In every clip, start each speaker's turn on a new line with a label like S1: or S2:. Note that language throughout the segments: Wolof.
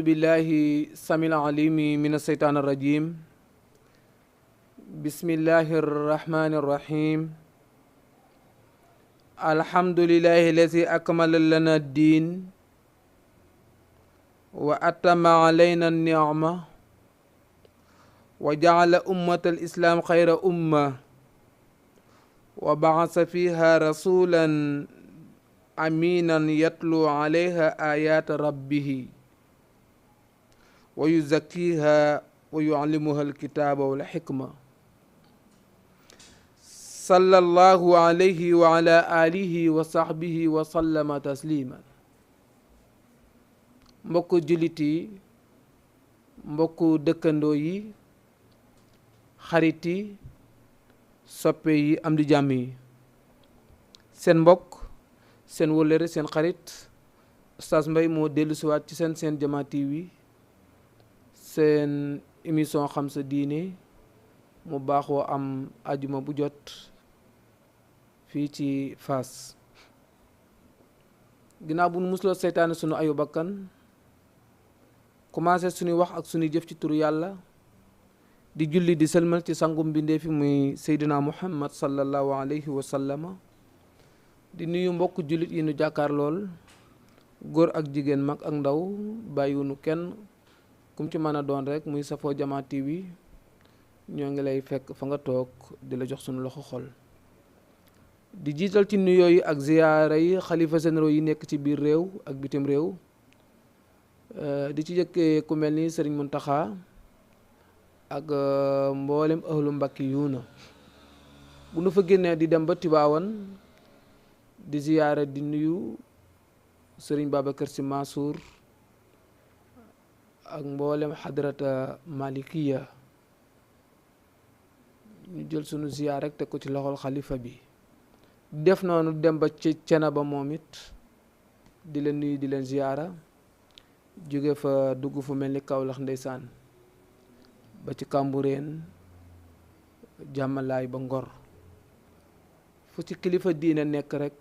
S1: بالله السميع العليم من الشيطان الرجيم. بسم الله الرحمن الرحيم. الحمد لله الذي أكمل لنا الدين وأتم علينا النعمة وجعل أمة الإسلام خير أمة وبعث فيها رسولا أمينا يتلو عليها آيات ربه ويزكيها ويعلمها الكتاب والحكمة صلى الله عليه وعلى آله وصحبه وسلم تسليما. mbokku jullit yi, mbokku dëkkandoo yi, xarit yi, soppe yi, am di jàmm yi, seen mbokk, seen wëllëre, seen xarit Oustaz Mbaye moo dellu siwaat ci seen Jama TV, seen émission xam sa diine mu baaxoo am ajuma bu jot fii ci Fass. ginnaaw bu nu musloo seytaane sunu ayu bakkan, commencé suñuy wax ak suñuy jëf ci turu yàlla, di julli di sëlmal ci sangum mbindee fi muy Seydina Muhammad sallallahu alayhi wa sallama. di nuyu mbokk jullit yi nu jàkkaar lool, góor ak jigéen, mag ak ndaw, bàyyiwunu kenn kum ci mën a doon rek muy safoo Jama TV, ñoo ngi lay fekk fa nga toog di la jox suñu loxo xol. di jiital ci nuyoo yi ak ziyaara yi xalifa généraux yi nekk ci biir réew ak bitim réew, di ci jëkkee ku mel ni Sëriñ Muntaxa ak mboolem ahlu Mbàkke yuuna. bu nu fa génnee di dem ba Tiwaawan di ziyaara di nuyu Sëriñ Babacar Si Mansour ak mboolem xadrata malikiya. ñu jël sunu ziyaar rek teg ko ci loxol xalifa bi. def noonu dem ba ci Cenaba moom it di leen nuyu di leen ziyaara, jóge fa dugg fu mel ni Kawlax ndeysaan ba ci Kàmbureen, Jàmmalaay ba Ngor. fu ci kilifa diine nekk rek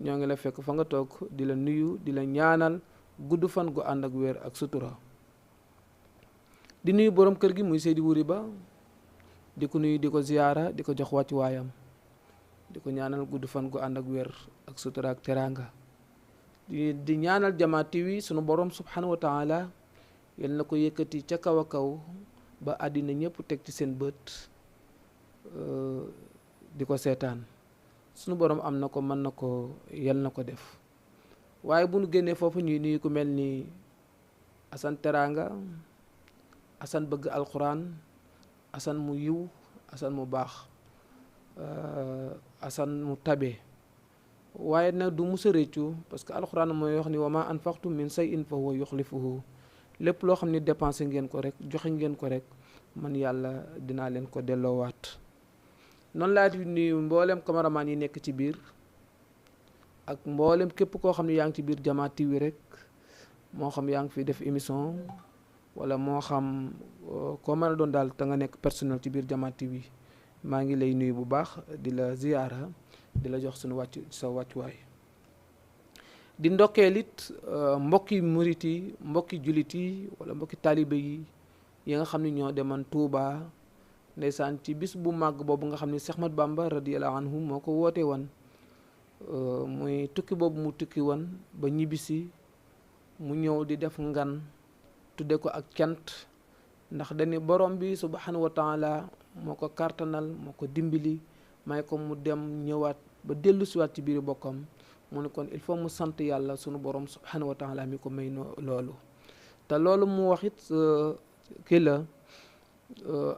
S1: ñoo ngi la fekk fa nga toog di la nuyu di la ñaanal gudd fan gu ànd ak wér ak sutura. di nuyu borom kër gi muy Seydi Wuri Ba, di ko nuyu di ko ziyaara, di ko jox wàcc waayam, di ko ñaanal gudd fan gu ànd ak wér ak sutura ak teraanga. di ñaanal Jama TV sunu borom subhanahu wa taala yal na ko yëkkati ca kaw a kaw ba àddina ñëpp teg ci seen bët di ko seetaan. sunu borom am na ko, mën na ko, yal na ko def. waaye bu nu génnee foofu ñuy nuyu ku mel ni Asan Teraanga, Asan bëgg alxuraan, Asan mu yiw, Asan mu baax, Asan mu tabe. waaye nag du musa réccu parce que alxuraan mooy wax ni wa ma anfaqtum min shay'in fa huwa yuxlifuhu. lépp loo xam ne dépensé ngeen ko rek, joxe ngeen ko rek, man yàlla dinaa leen ko delloowaat. noonu laa di nuyu mboolem cameraman yi nekk ci biir ak mboolem képp koo xam ne yaa ngi ci biir Jama TV rek, moo xam yaa ngi fi def émission wala moo xam koo mën a doon daal te nga nekk personnel ci biir Jama TV, maa ngi lay nuyu bu baax di la ziyaara, di la jox suñu sa wàccuwaay. di ndokkeel it mbokki murit yi, mbokki jullit yi wala mbokki taalibe yi nga xam ne ñoo deman Tuuba ndeysaan ci bis bu màgg boobu nga xam ne Seex Ahmadu Bamba radiyallahu anhu moo ko woote woon. muy tukki boobu mu tukki woon ba ñibbisi mu ñëw di def ngan tudde ko ak cant, ndax dañu borom bi subhanahu wa taala moo ko kartanal, moo ko dimbali, may ko mu dem ñëwaat ba dellu siwaat ci biir bokkam. mu ne kon il faut mu sant yàlla sunu borom subhanahu wa taala mi ko may loolu. te loolu mu wax it kii la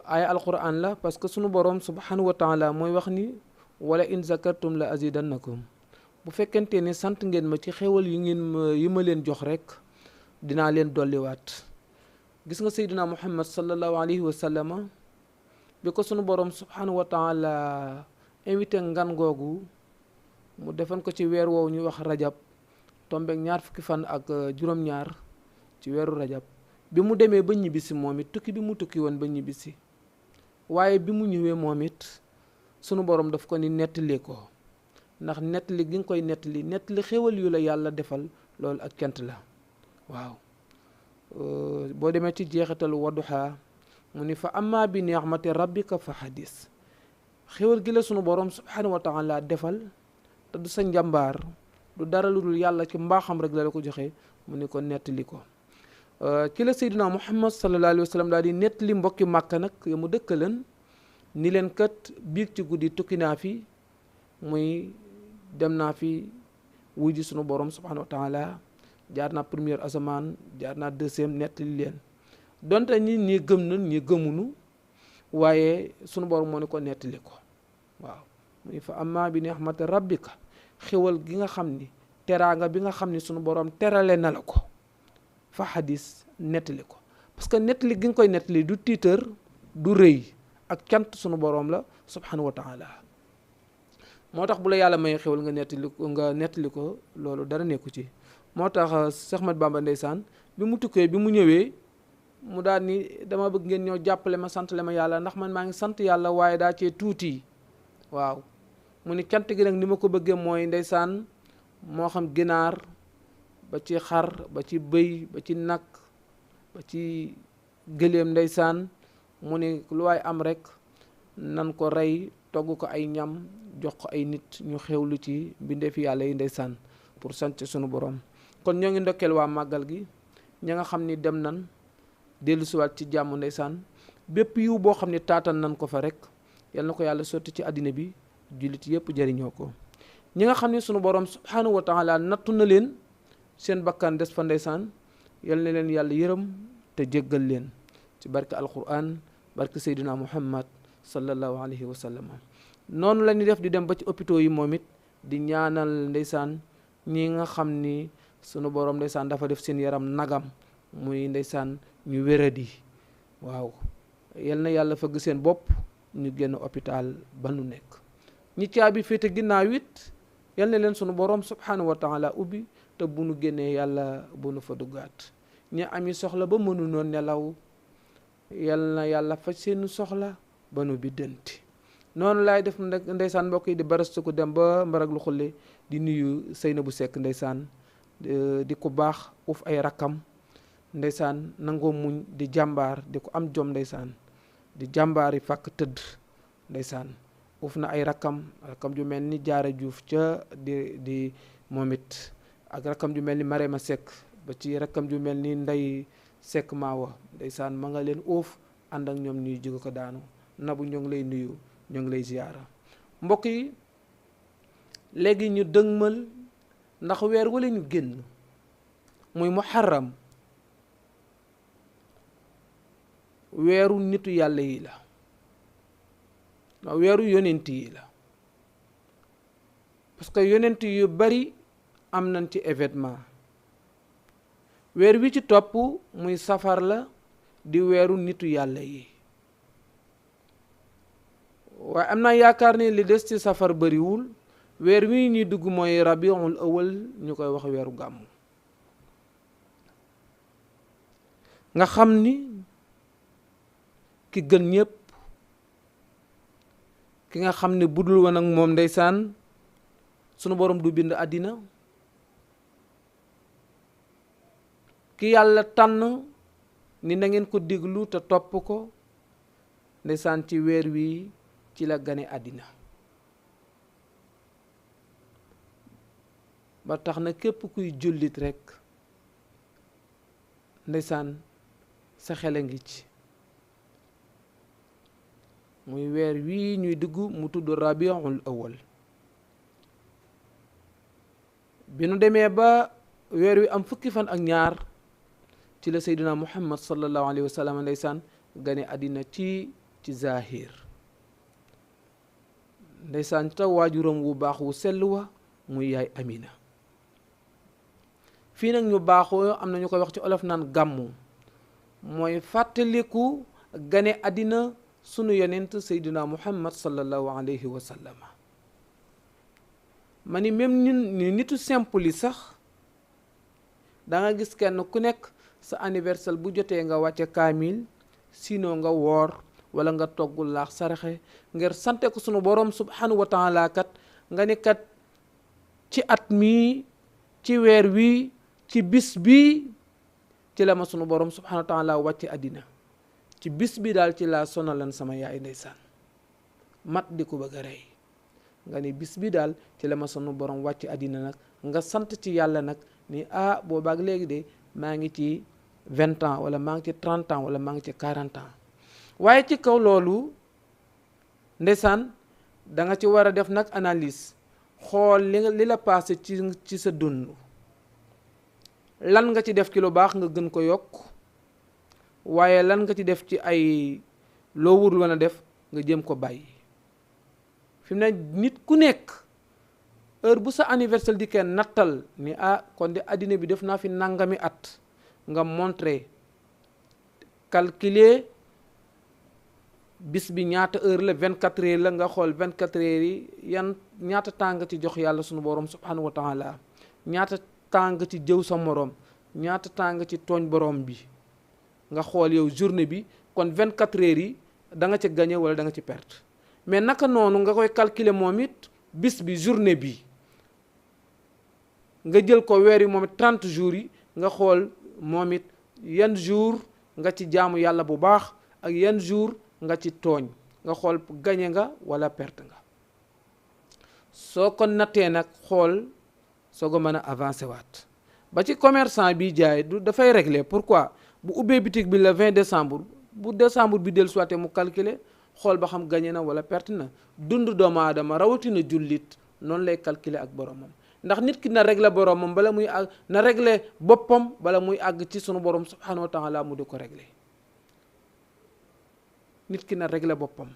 S1: ay alquran la, parce que sunu borom subhanahu wa taala mooy wax ni wala in zakartum la azidannakum. bu fekkente ni sant ngeen ma ci xéwal yi ma leen jox rek dinaa leen dolliwaat. gis nga Seydina Muhammad sallallahu alayhi wa sallama bi ko sunu borom subhanahu wa taala invité ngan googu mu defoon ko ci weer woowu ñuy wax rajab, tombeek 20 fan ak juróom-ñaar ci weeru rajab. bi mu demee ba ñibbisi moom it tukki bi mu tukki woon ba ñibbisi, waaye bi mu ñëwee moom it sunu borom daf ko ni nettali ko, ndax nettali gi nga koy nettali xéwal yu la yàlla defal loolu ak kent la. waaw boo demee ci jeexitalu Wadduha mu ni fa amma bi ni'mati rabbika fa hadis xéwal gi la sunu borom subhanahu wa taala defal te du sa njàmbaar du dara lu dul yàlla ci mbaaxam rek la ko joxe mu ni ko nettali ko ki la Seydina Muhammad sallallahu alayhi wa sallam daal di nettali mbokki Màkka nag yo mu dëkkaleen ni leen kat biig ci guddi tukki naa fi muy dem naa fi wuy ji sunu borom subhanahu wa taala jaar naa première asamaan jaar naa deuxième nettali leen donte ñi gëm nañ ñi gëmunu waaye sunu borom moo ni ko nettali ko waaw muy fa amma bi ni'mati rabbika xéwal gi nga xam ni teraanga bi nga xam ni sunu borom terale na la ko fa xadis nettali ko parce que nettali gi nga koy nettali du tiitër du rëy ak cant sunu borom la subhanahu wa taala moo tax bu la yàlla may xéwal nga nettali ko loolu dara nekku ci moo tax Cheikh Ahmad Bamba ndeysaan bi mu tukkee bi mu ñëwee mu daal ni dama bëgg ngeen ñëw jàppale ma santale ma yàlla ndax man maa ngi sant yàlla waaye daa cee tuuti waaw mu ni cant gi nag ni ma ko bëggee mooy ndeysaan moo xam ginaar ba ci xar ba ci bëy ba ci nag ba ci gëléem ndeysaan mu ni lu waay am rek nan ko rey togg ko ay ñam jox ko ay nit ñu xewlu ci mbindeefi yàlla yi ndeysaan pour sant sunu borom kon ñoo ngi ndokkeel waa màggal gi ña nga xam ni dem nan dellu siwaat ci jàmm ndeysaan bépp yiw boo xam ne taatan nan ko fa rek yal na ko yàlla sotti ci àddina bi jullit yëpp jëriñoo ko ñi nga xam ne sunu borom subhanahu wa taala nattu na leen seen bakkan des fa ndeysaan yal na leen yàlla yërëm te jéggal leen ci barke alquran barke Seydina Muhammad sallallahu alayhi wa sallam noonu la ñuy def di dem ba ci hôpitaux yi moom it di ñaanal ndeysaan ñi nga xam ni sunu borom ndeysaan dafa def seen yaram nagam muy ndeysaan ñu wéradi waaw yal na yàlla fëgg seen bopp ñu génn hôpital ba nu nekk ñi caabi féete ginnaaw it yal na leen sunu borom subhanahu wa taala ubbi te bu nu génnee yàlla bu nu fa duggaat ñi ami soxla ba mënunoon nelaw yal na yàlla faj seen soxla ba nu biddanti noonu laay def ndeysaan mbokk yi di barastu ko dem ba mbarag lu xulle di nuyu Seynabou Seck ndeysaan di ko baax uf ay rakkam ndeysaan nangoo muñ di jàmbaar di ko am jom ndeysaan di jàmbaar yi fàkk tëdd ndeysaan uf na ay rakkam ju mel ni Jaara Juuf ca di moom it ak rakkam ju mel ni Marema Seck ba ci rakkam ju mel ni Ndey Seck Maawa ndeysaan ma nga leen uuf ànd ak ñoom ñuy jóge ko daanu Nabu ñoo ngi lay nuyu ñoo ngi lay ziyaara mbokk yi léegi ñu dëgmal ndax weer wala ñu génn muy muharram weeru nitu yàlla yi la weeru yonent yi la parce que yonent yu bari am nañ ci événement weer wi ci topp muy safar la di weeru nitu yàlla yi waaye am naa yaakaar ne li des ci safar bariwul weer wi ñuy dugg mooy rabiul awal ñu koy wax weeru gàmmu nga xam ni ki gën ñépp ki nga xam ne budul woon ak moom ndeysaan sunu borom du bind àddina ki yàlla tànn ni na ngeen ko déglu te topp ko ndeysaan ci weer wi ci la gane àddina ba tax na képp kuy jullit rekk ndeysaan sa xel a ngi ci muy weer wii ñuy dugg mu tudd rabiul awal bi nu demee ba weer wi am fukki fan ak ñaar ci la seydina muhammad sallallahu alayhi wa sallam ndeysaan gane àddina ci zahir ndeysaan ta waajuram wu baax wu sell wa muy yaay amina fii nag ñu baaxoo am na ñu koy wax ci olof naan gàmmu mooy fàttaliku gane àddina sunu yonent seydina muhammad sallallahu alayhi wa sallam ma ni même ni nitu simple yi sax da nga gis kenn ku nekk sa anniversaire bu jotee nga wàcce kaamil sinon nga woor wala nga togg laax saraxe ngir sante ko sunu borom subhanahu wa taala kat nga ni kat ci at mi ci weer wi ci bis bi ci la ma sunu borom subhanahu wa taala wàcce àddina, ci bis bi daal ci laa sonalan sama yaay ndeysaan mat di ko bëgg a rey. nga ni bis bi daal ci la ma sunu borom wàcce àddina nag nga sant ci yàlla nag ni boobaak léegi de maa ngi ci 20 ans wala maa ngi ci 30 ans wala maa ngi ci 40 ans. waaye ci kaw loolu ndeysaan da nga ci war a def nag analyse, xool li la passé ci sa dund, lan nga ci def ci lu baax nga gën ko yokk, waaye lan nga ci def ci ay loo wurul woon a def nga jëm ko bàyyi. fi mu ne nit ku nekk heure bu sa anniversaire di kenn nattal ni kon de àddina bi def naa fi nangami at, nga montré calculer bis bi ñaata heure la, 24 heures la, nga xool 24 heures yi yan ñaata temps nga ci jox yàlla sunu borom subhanahu wa taala, ñaata temps nga ci jëw sa morom, ñaata temps nga ci tooñ borom bi. nga xool yow journée bi kon 24 heures yi da nga ci gagné wala da nga ci perte. mais naka noonu nga koy calculer moom it bis bi journée bi nga jël ko weer yi moom it 30 jours yi nga xool moom it yan jour nga ci jaamu yàlla bu baax ak yan jour nga ci tooñ, nga xool gagné nga wala perte nga. soo ko nattee nag xool soo ko mën a avancé waat. ba ci commerçant bi jaay du dafay régler. pourquoi bu ubbee bitig bi le 20 décembre bu décembre bi dellu soit mu calculer xool ba xam gagné na wala perte na. dund doomu aadama rawatina jullit noonu lay calculer ak boromam, ndax nit ki na régler boromam bala muy àgg, na régler boppam bala muy àgg ci sunu borom subhanahu wa taala mu di ko régler. nit ki na régler boppam.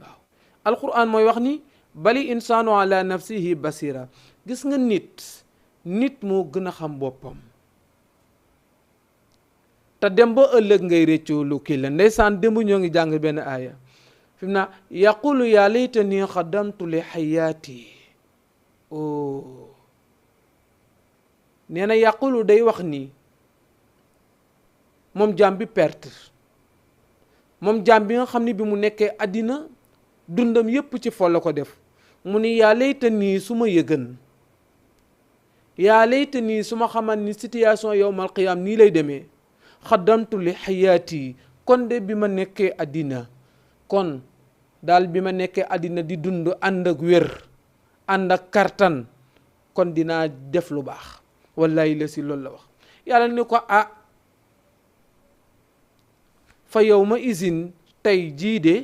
S1: waaw alquran mooy wax ni bali insaanu ala nafsihi basira. gis nga nit moo gën a xam boppam, te dem ba ëllëg ngay réccu lu kii la. ndeysaan démb ñoo ngi jàng benn aaya fi mu na yaqulu yaa laytani xaddamtu li xayaati. nee na yaqulu day wax ni moom jaam bi perte, moom jaam bi nga xam ni bi mu nekkee àddina dundam yépp ci fo la ko def. mu ni yaa laytani su ma yëgën, yaa laytani su ma xaman ni situation yawmal qiyaam nii lay demee, xaddamtu li xayaati. kon de bi ma nekkee àddina, kon daal bi ma nekkee àddina di dund ànd ak wér ànd ak kartan, kon dinaa def lu baax. wallahi la si loolu la wax. yàlla ni ko fa yawma isin tey jii de,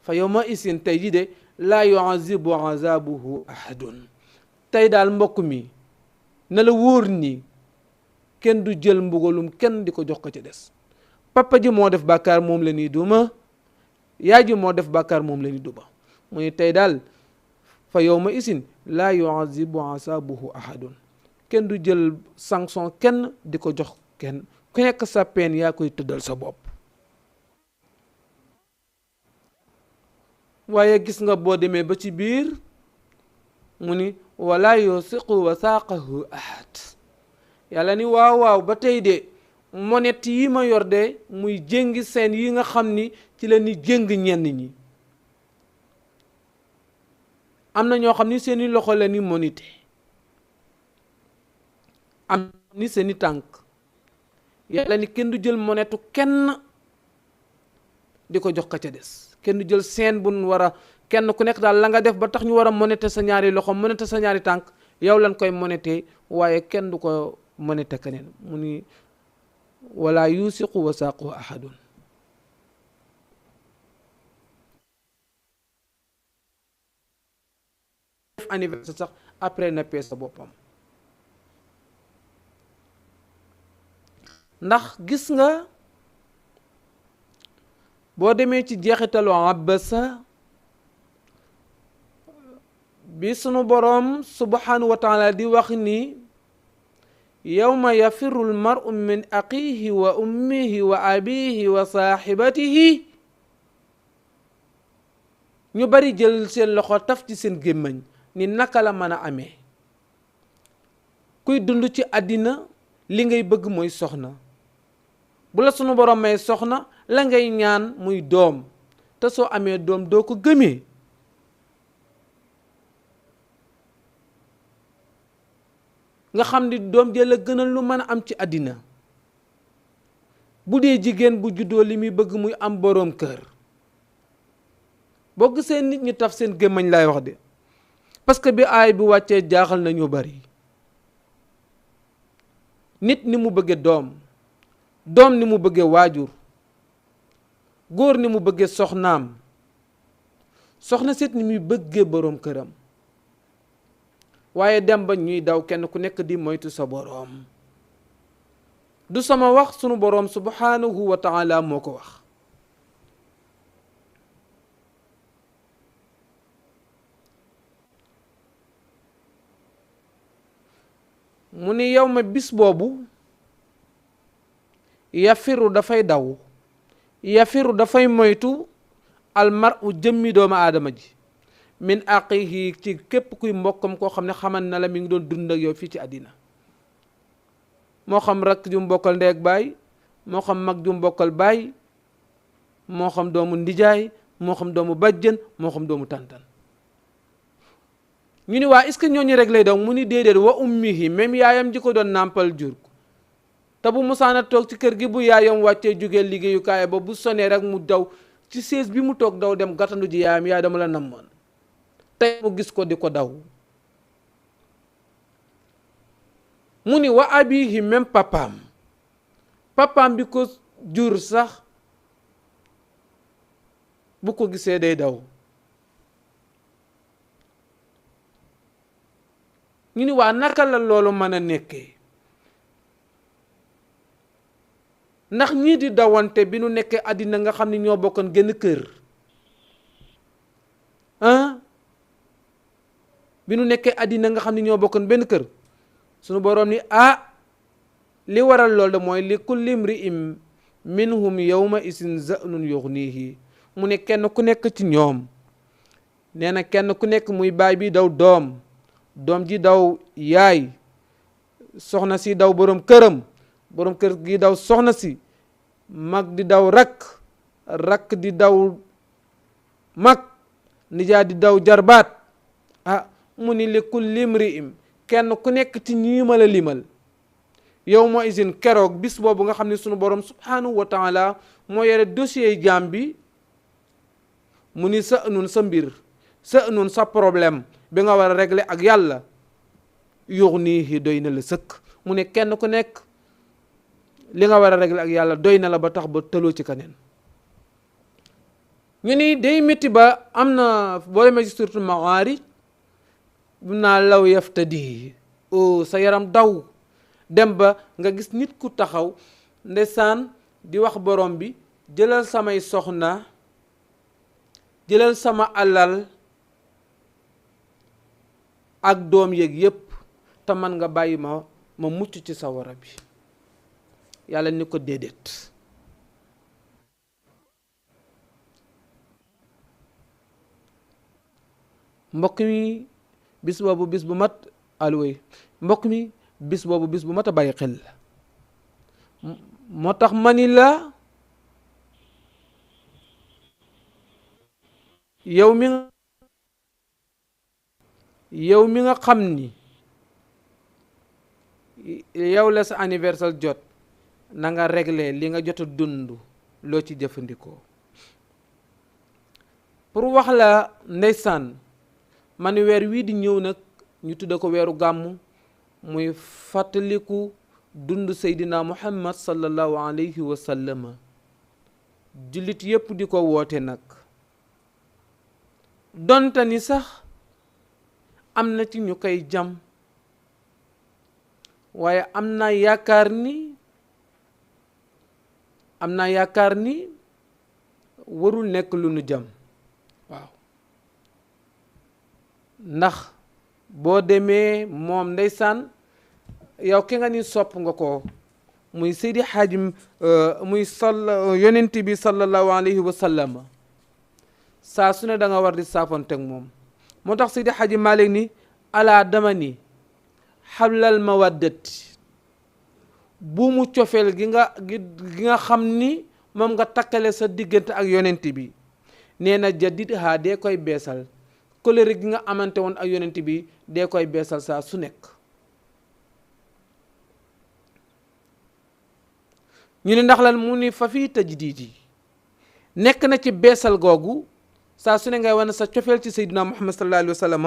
S1: fa yawma isin tey jii de laa yuazibu azabuhu ahadun. tey daal mbokk mi na la wóor ni kenn du jël mbugalum kenn di ko jox ko ci des. papa ji moo def bàkkaar moom la ni duma, yaay ji moo def bàkkaar moom la ni duma. mu ni tey daal fa yawma isin laa yuazibu azabuhu ahadun. kenn du jël sanction kenn di ko jox kenn, ku nekk sa peen yaa koy tëddal sa bopp. waaye gis nga boo demee ba ci biir mu ni wala yusiqu wasaaqahu ahad. yàlla ni waaw ba tey de monette yi ma yor de muy jéngi seen yi nga xam ni ci la ni jéng ñenn ñi. am na ñoo xam ni seeni loxo la ni monité, am ni seeni tànk. yàlla ni kenn du jël monetu kenn di ko jox ka ca des. kenn du jël seen bu nu war a kenn ku nekk daal la nga def ba tax ñu war a monété sa ñaari loxo monété sa ñaari tànk yow lañ koy monété, waaye kenn du ko monété keneen. mu ni wala yusiqu wasaaqu ahadun. def anniversaire sax après na pee sa boppam. ndax gis nga boo demee ci jeexitalu Abasa bi sunu boroom subhanahu wa taala di wax ni yawma yafirru almar'u min axiihi wa ummihi wa abihi wa saaxibatihi. ñu bari jël seen loxo taf ci seen gémmañ ni naka la mën a amee. kuy dund ci àddina li ngay bëgg mooy soxna, bu la sunu borom may soxna la ngay ñaan muy doom, te soo amee doom doo ko gëmee. nga xam ni doom jël la gënal lu mën a am ci àddina. bu dee jigéen bu juddoo li muy bëgg muy am boroom kër. boo gisee nit ñi taf seen gémmañ lay wax de parce que bi aay bi wàccee jaaxal na ñu bari. nit ni mu bëggee doom ni mu bëggee waajur, góor ni mu bëggee soxnaam, soxna sit ni muy bëggee boroom këram, waaye dem ba ñuy daw kenn ku nekk di moytu sa boroom. du sama wax, sunu boroom subhanahu wa taala moo ko wax. mu ni yow ma bis boobu yafiru dafay daw, yafiru dafay moytu almaru jëmmi doomu aadama ji min aqihi ci képp kuy mbokkam koo xam ne xaman na la mi ngi doon dund ak yow fii ci àddina. moo xam rakk ju mbokkal ndey ak baay, moo xam mag ju mbokkal baay, moo xam doomu ndijaay, moo xam doomu bàjjen, moo xam doomu tàntan. ñu ni waa est-ce que ñooñu rek lay daw? mu ni déedéet, wa ummihi, même yaayam ji ko doon nàmpal jur ko. te bu musaana toog ci kër gi bu yaayam wàccee jógee liggéeyukaay ba bu sonee rek mu daw ci sées bi mu toog daw dem gàttandu ji yaayam, yaay dama la namoon. tey mu gis ko di ko daw. mu ni wa abihi, même papaam bi ko jur sax bu ko gisee day daw. ñu ni waa naka la loolu mën a nekkee? ndax ñii di dawante bi nu nekkee àddina nga xam ne ñoo bokkoon genn kër, bi nu nekkee àddina nga xam ne ñoo bokkoon benn kër, sunu boroom ni li waral lool de mooy li kulli imri'in minhum yawma isin za'nun yughnihi. mu ne kenn ku nekk ci ñoom, nee na kenn ku nekk muy baay bi daw doom ji daw yaay, soxna si daw boroom këram, boroom kër gi daw soxna si, mag di daw rakk di daw mag, nijaay di daw jarbaat. mu ni li kulli imri'in, kenn ku nekk ci ñii ma la limal, yawma izin keroog bis boobu nga xam ne sunu borom subhanahu wa taala moo yore dossier jaam bi. mu ni sa mbir, sa problème bi nga war a régler ak yàlla, yughnihi, doy na la sëkk. mu ne kenn ku nekk li nga war a régler ak yàlla doy na la ba tax ba tëloo ci keneen. ñu ni day métti ba am na boo demee ci surtout Maarij bu naa law yaftadi, sa yaram daw dem ba nga gis nit ku taxaw ndeysaan di wax borom bi, jëlal samay soxna, jëlal sama alal ak doom yeeg yépp, te man nga bàyyi ma mucc ci sawara bi. yàlla ni ko déedéet. mbokk mi bis boobu bis bu mat alway, mbokk mi bis boobu bis bu mat a bàyyi xel la. moo tax mani la yow mi nga xam ni yow la sa anniversaire jot, na nga régler li nga jot a dund loo ci jëfandikoo. pour wax la ndeysaan, man weer wii di ñëw nag ñu tudda ko weeru gàmmu, muy fàttaliku dund Seydina Muhammad sallallahu alayhi wa sallam. jullit yépp di ko woote nag, donte ni sax am na ci ñu koy jam, waaye am naa yaakaar ni warul nekk lu nu jam. waaw, ndax boo demee moom ndeysaan, yow ki nga ni sopp nga ko muy Seydi Xaaji muy yonent bi sallallahu alayhi wa sallam, saa su ne da nga war di saafonteeg moom. moo tax Seydi Xaaji Maalik ni alaa dama ni xablal mawaddati, bu mu cofeel gi nga xam ni moom nga takkale sa diggante ak yonent bi, nee na jadid haa, dee koy beesal. kóllëre gi nga amante woon ak yonent bi dee koy beesal saa su nekk. ñu ne ndax lan mu ni fa fii tajdiid yi nekk na ci beesal googu saa su ne ngay wane sa cofeel ci sayyidina Muhammad sallallahu alayhi wa sallam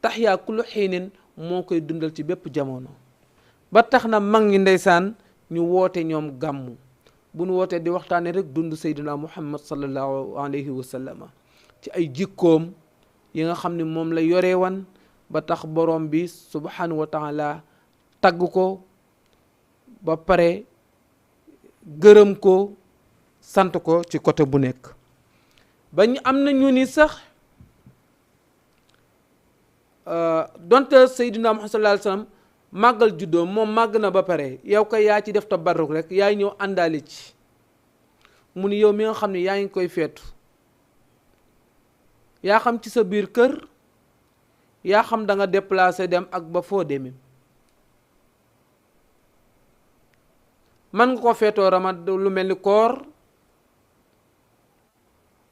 S1: tax yaa kullu xiinin moo koy dundal ci bépp jamono. ba tax na mag ñi ndeysaan ñu woote ñoom gàmmu bu nu wootee di waxtaane rek dund sayyidina Muhammad sallallahu alayhi wa sallam ci ay jikkoom yi nga xam ne moom la yore wan ba tax borom bi subhanahu wa taala tagg ko ba pare gërëm ko sant ko ci côté bu nekk. ba ñu am na ñu ni sax donte sayyidina Muhammad sallallahu alayhi wa sallam màggal juddoo moom màgg na ba pare yow ko yaa ci def tabarruk rek yaay ñëw àndaale ci mu ni yow mi nga xam ne yaa ngi koy feetu yaa xam ci sa biir kër yaa xam da nga déplacé dem ak ba foo demee man nga ko feetoo ramat lu mel ni koor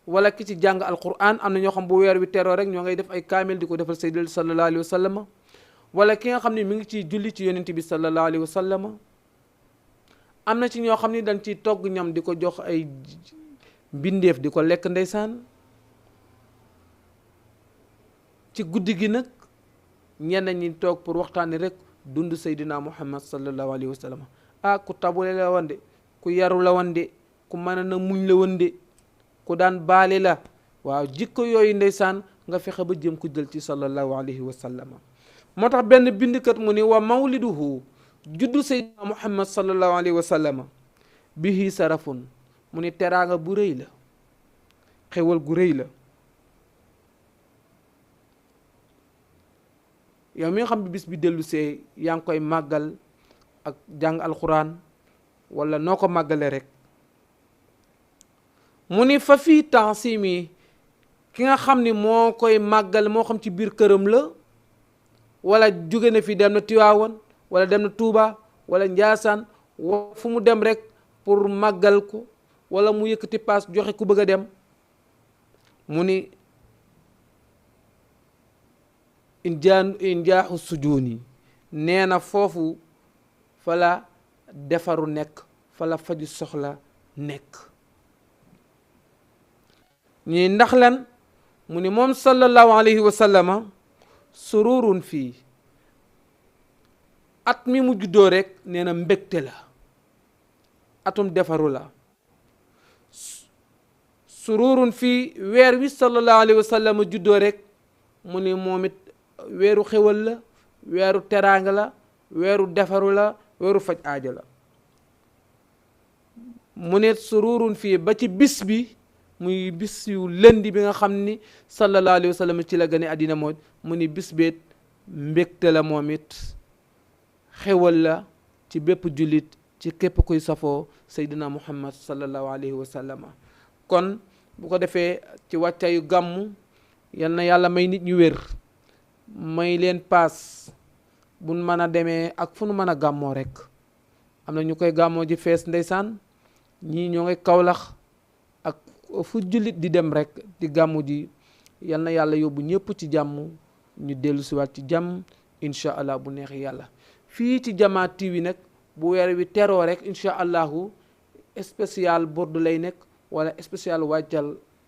S1: wala ki ci jàng alquran am na ñoo xam bu weer wi teroo rek ñoo ngay def ay kaamil di ko defal sayyid sallallahu alayhi wa sallam wala ki nga xam ne mi ngi ciy julli ci yonent bi sallallahu alayhi wa sallam am na ci ñoo xam ne dañ ciy togg ñam di ko jox ay mbindeef di ko lekk ndeysaan. ci guddi gi nag ñenn ñi toog pour waxtaani rek dund Seydina Muhammad sallallahu alayhi wa sallam ku tabule la woon de ku yaru la woon de ku mën na muñ la woon de ku daan baale la waaw jikko yooyu ndeysaan nga fexe ba jëm ku jël ci sallallahu alayhi wa sallam. moo tax benn bindkat mu ni wa mawliduhu juddu Seydina Muhammad sallallahu alayhi wa sallam bihi sarafun mu ni teraanga bu rëy la xewal gu rëy la. yow mi nga xam bi bis bi dellu see yaa ngi koy màggal ak jàng alxuraan wala noo ko màggale rek mu ni fa fii tansimi ki nga xam ni moo koy màggal moo xam ci biir këram la wala jóge na fi dem na Tiwaawan wala dem na Tuuba wala Njaasaan fu mu dem rek pour màggal ko wala mu yëkkati paas joxe ku bëgg a dem mu ni injaaxu sujuuni nee na foofu fa la defaru nekk fa la faju soxla nekk. ñi ndax lan mu ni moom sallallahu alayhi wa sallama sururun fii at mi mu juddoo rek nee na mbégte la atum defaru la. sururun fii weer wi sallallahu alayhi wa sallama juddoo rek mu ni moom it weeru xewal la weeru teraanga la weeru defaru la weeru faj aajo la. mu ne sururun fii ba ci bis bi muy bis yu lëndi bi nga xam ni sallallahu alayhi wa sallam ci la gane àddina moo mu ni bis beet mbégte la moom it xewal la ci bépp jullit ci képp kuy safoo Seydina Muhammad sallallahu alayhi wa sallam. kon bu ko defee ci wàccayu gàmmu yal na yàlla may nit ñu wér may leen paas buñ mën a demee ak fu nu mën a gàmmoo rek. am na ñu koy gàmmoo ji fees ndeysaan ñii ñoo ngay Kawlax ak fu jullit di dem rek di gàmmu ji yal na yàlla yóbbu ñëpp ci jàmm ñu dellu siwaat ci jàmm incha allah bu neexee yàlla. fii ci Jama TV nag bu weer wi teroo rek incha allahu spécial Bordeaux lay nekk wala spécial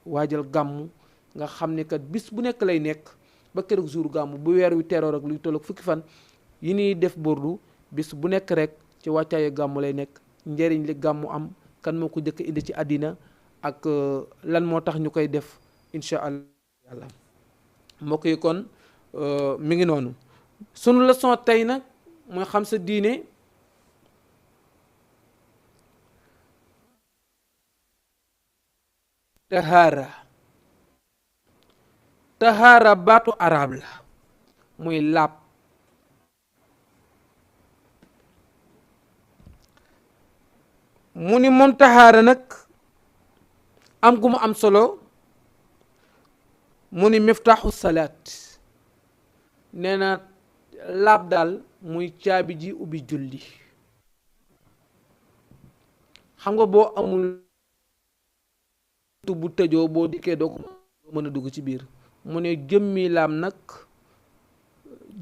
S1: waajal gàmmu nga xam ne kat bis bu nekk lay nekk ba keroog jour gàmmu bu weer wi teroo rek luy tolloog fukki fan yi ñuy def Bordeaux bis bu nekk rek ci wàccaayu gàmmu lay nekk. njëriñ li gàmmu am kan moo ko jëkk indi ci àddina ak lan moo tax ñu koy def incha allah yàlla mbokk yi kon mi ngi noonu. sunu leçon tey nag mooy xam sa diine tahaara baatu arab la muy laab. mu ni moom tahaara nag am gu mu am solo mu ni miftaaxu salaat nee na laab daal muy caabi ji ubbi julli. xam nga boo amul bu tëjoo boo dikkee doo ko mën a dugg ci biir. mu ne jëmmi laab nag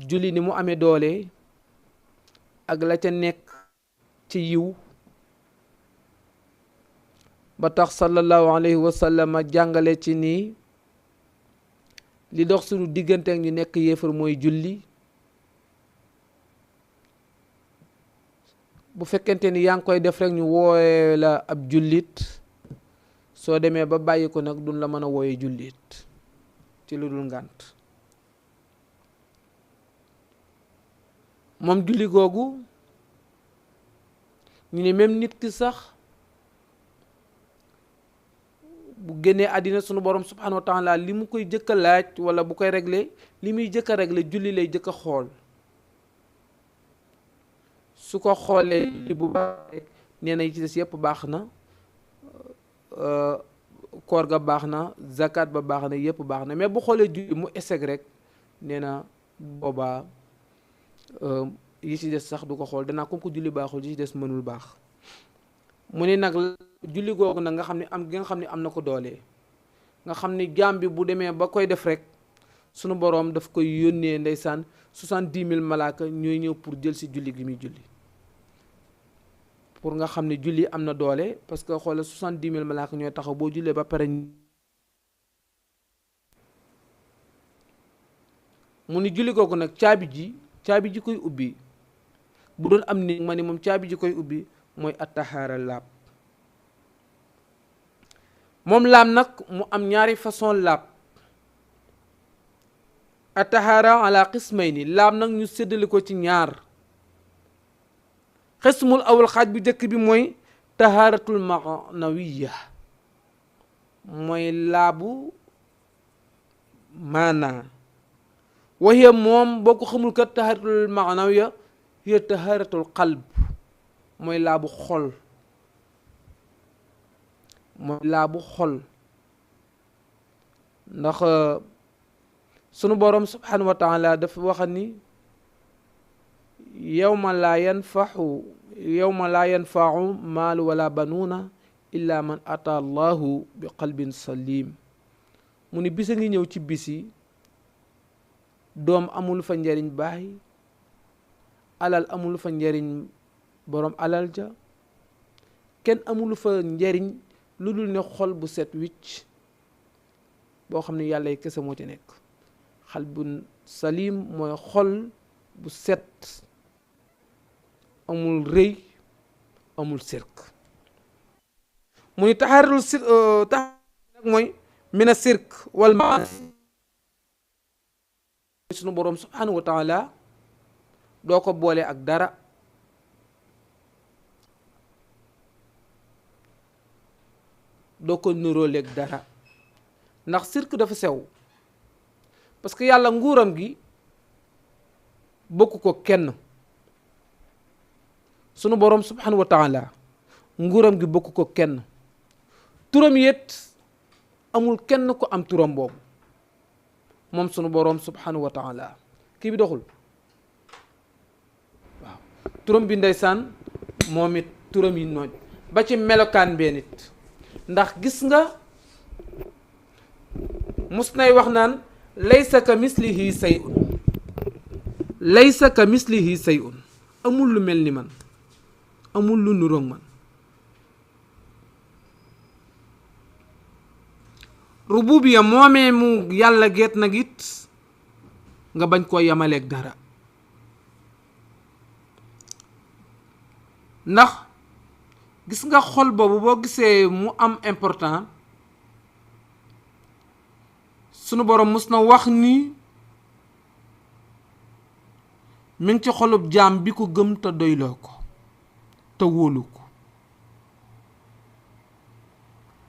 S1: julli ni mu amee doole ak la ca nekk ci yiw ba tax sallallahu alayhi wa sallam jàngale ci nii li dox suñu diggante ak ñu nekk yéefar mooy julli. bu fekkente ni yaa ngi koy def rek ñu wooye la ab jullit soo demee ba bàyyi ko nag duñ la mën a wooye jullit ci lu dul ngànt. moom julli googu ñu ne même nit ki sax bu génnee àddina sunu borom subhanahu wa taala li mu koy jëkk a laaj wala bu koy régler li muy jëkk a régler julli lay jëkk a xool. su ko xoolee li bu baax nee na yi ci des yëpp baax na, koor ga baax na, zakat ba baax na, yëpp baax na, mais bu xoolee julli mu échec rek nee na boobaa yi ci des sax du ko xool, danaa comme que julli baaxul yi ci des mënul baax. mu ne nag julli googu nag nga xam ne am gi nga xam ne am na ko doole, nga xam ni jaam bi bu demee ba koy def rek sunu boroom daf koy yónnee ndeysaan 70,000 malaaka ñooy ñëw pour jël si julli gi muy julli. pour nga xam ne julli am na doole, parce que xoolal 70,000 malaaka ñooy taxaw boo jullee ba pare. mu ni julli googu nag caabi ji koy ubbi bu doon am ni ma ni moom caabi ji koy ubbi mooy attahaara laab. moom laab nag mu am ñaari façon laab. attahaara ala qismayni, laab nag ñu séddale ko ci ñaar. xismul awal xaaj bu njëkk bi mooy tahaaratul maanawiya, mooy laabu maanaa. waxiya moom boo ko xamul kat tahaaratul maanawiya hiya tahaaratul qalb, mooy laabu xol, ndax sunu borom subhanahu wa taala dafa wax ni yawma laa yanfacu maalu wala banuuna illa man ata allahu bi qalbin salim. mu ni bisa ngi ñëw ci bisi doom amul fa njariñ baay, alal amul fa njariñ borom alal ja, kenn amul fa njariñ lu dul ne xol bu set wicc boo xam ne yàlla yi kese moo ci nekk. xal bu salim mooy xol bu set, amul rëy amul sirk. mu ni taxaaratul nag mooy mina sirk wal maasi. sunu boroom subhanahu wa taala doo ko boole ak dara. doo ko niróoleeg dara, ndax sirk dafa sew, parce que yàlla nguuram gi bokku ko kenn. sunu boroom subhanahu wa taala nguuram gi bokku ko kenn. turam yét amul kenn ko am turam boobu moom sunu boroom subhanahu wa taala. kii bi doxul waaw, turam bi ndeysaan moom it turam yi nooj ba ci melokaan bee nit. ndax gis nga mus nay wax naan laysa ka mislihi say'un, amul lu mel ni man, amul lu nuroog man. rububiya moomee mu yàlla geet nag it nga bañ koo yamaleeg dara. ndax gis nga xol boobu boo gisee mu am important, sunu borom mus na wax ni mi ngi ci xolub jaam bi ko gëm te doyloo ko te wóolu ko.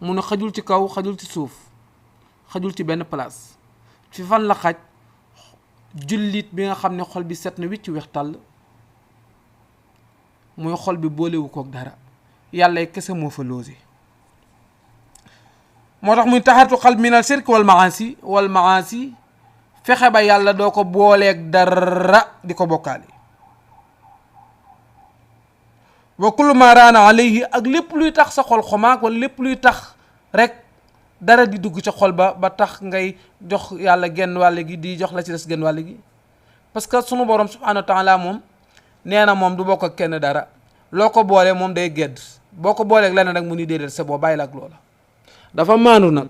S1: mu ne xajul ci kaw, xajul ci suuf, xajul ci benn place. fi fan la xaj? jullit bi nga xam ne xol bi set na wicc weex tàll, muy xol bi boolewu kook dara, yàlla kese moo fa loose. moo tax muy taxartu xalb min al shirk wal maasi, fexe ba yàlla doo ko booleeg dara di ko bokkaale. wa kullu ma raana alayhi, ak lépp luy tax sa xol xomaag, wala lépp luy tax rek dara di dugg ca xol ba tax ngay jox yàlla genn wàll gi di jox la ci des genn wàll gi. parce que sunu borom subhanahu wa taala moom nee na moom du bokk ak kenn dara, loo ko boolee moom day gedd boo ko booleeg leneen nag mu ni déedéet c'est bon bàyyi la ak loola dafa maandu nag.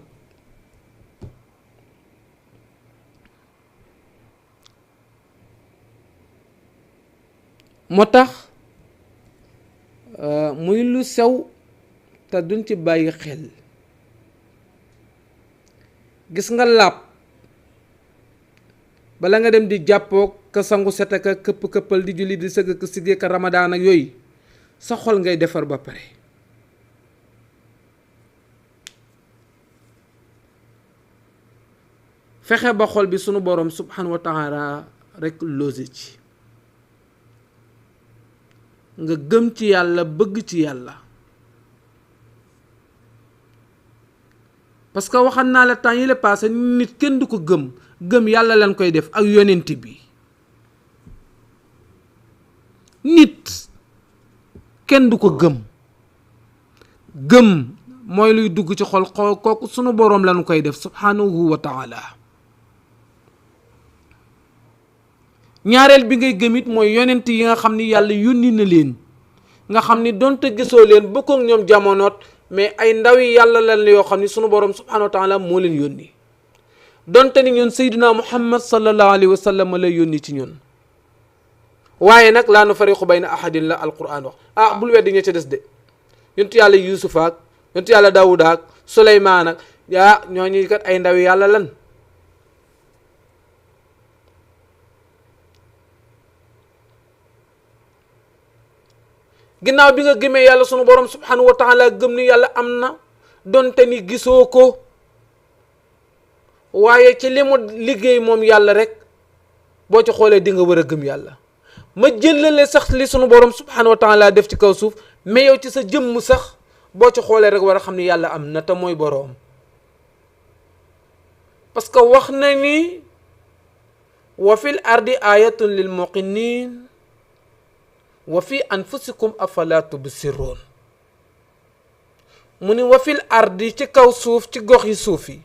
S1: moo tax muy lu sew te duñ ci bàyyi xel gis nga làpp bala nga dem di jàppoog ka sangu set ak këpp-këppal di julli di sëgg ka siggee ka ramadaan ak yooyu sa xol ngay defar ba pare fexe ba xol bi sunu borom subhanahu wa taala rek loose ci nga gëm ci yàlla bëgg ci yàlla parce que waxan naa la temps yi la passé nit kenn du ko gëm yàlla lañ koy def ak yonent bi nit kenn du ko gëm mooy luy dugg ci xol kooku sunu boroom lañ koy def subhanahu wa taala ñaareel bi ngay gëm it mooy yonent yi nga xam ni yàlla yónni na leen nga xam ni donte gisoo leen bokkook ñoom jamonoot mais ay ndaw yi yàlla lan yoo xam ni sunu borom subhanahu wa taala moo leen yónni donte ni ñun sayyidina muhammad sallallahu alayhi wa sallam lay yónni ci ñun waaye nag laa nufariqu bayna ahadin la alquran wax bul weddi ña ca des de yontu yàlla yusuf ak yontu yàlla daawuda ak suleymaan ak ñooñu kat ay ndaw yi yàlla lan ginnaaw bi nga gëmee yàlla sunu borom subhanahu wa taala gëm ni yàlla am na donte ni gisoo ko waaye ci li mu liggéey moom yàlla rek boo ci xoolee di nga war a gëm yàlla ma jëlale sax li sunu borom subhanahu wa taala def ci kaw suuf mais yow ci sa jëmm sax boo ci xoolee rek war a xam ni yàlla am na te mooy boroom parce que wax na ni wa fil ardi ayatun lil muqinin wa fi anfusikum afala tubsirun mu ni wa fil ardi ci kaw suuf ci gox yi suuf yi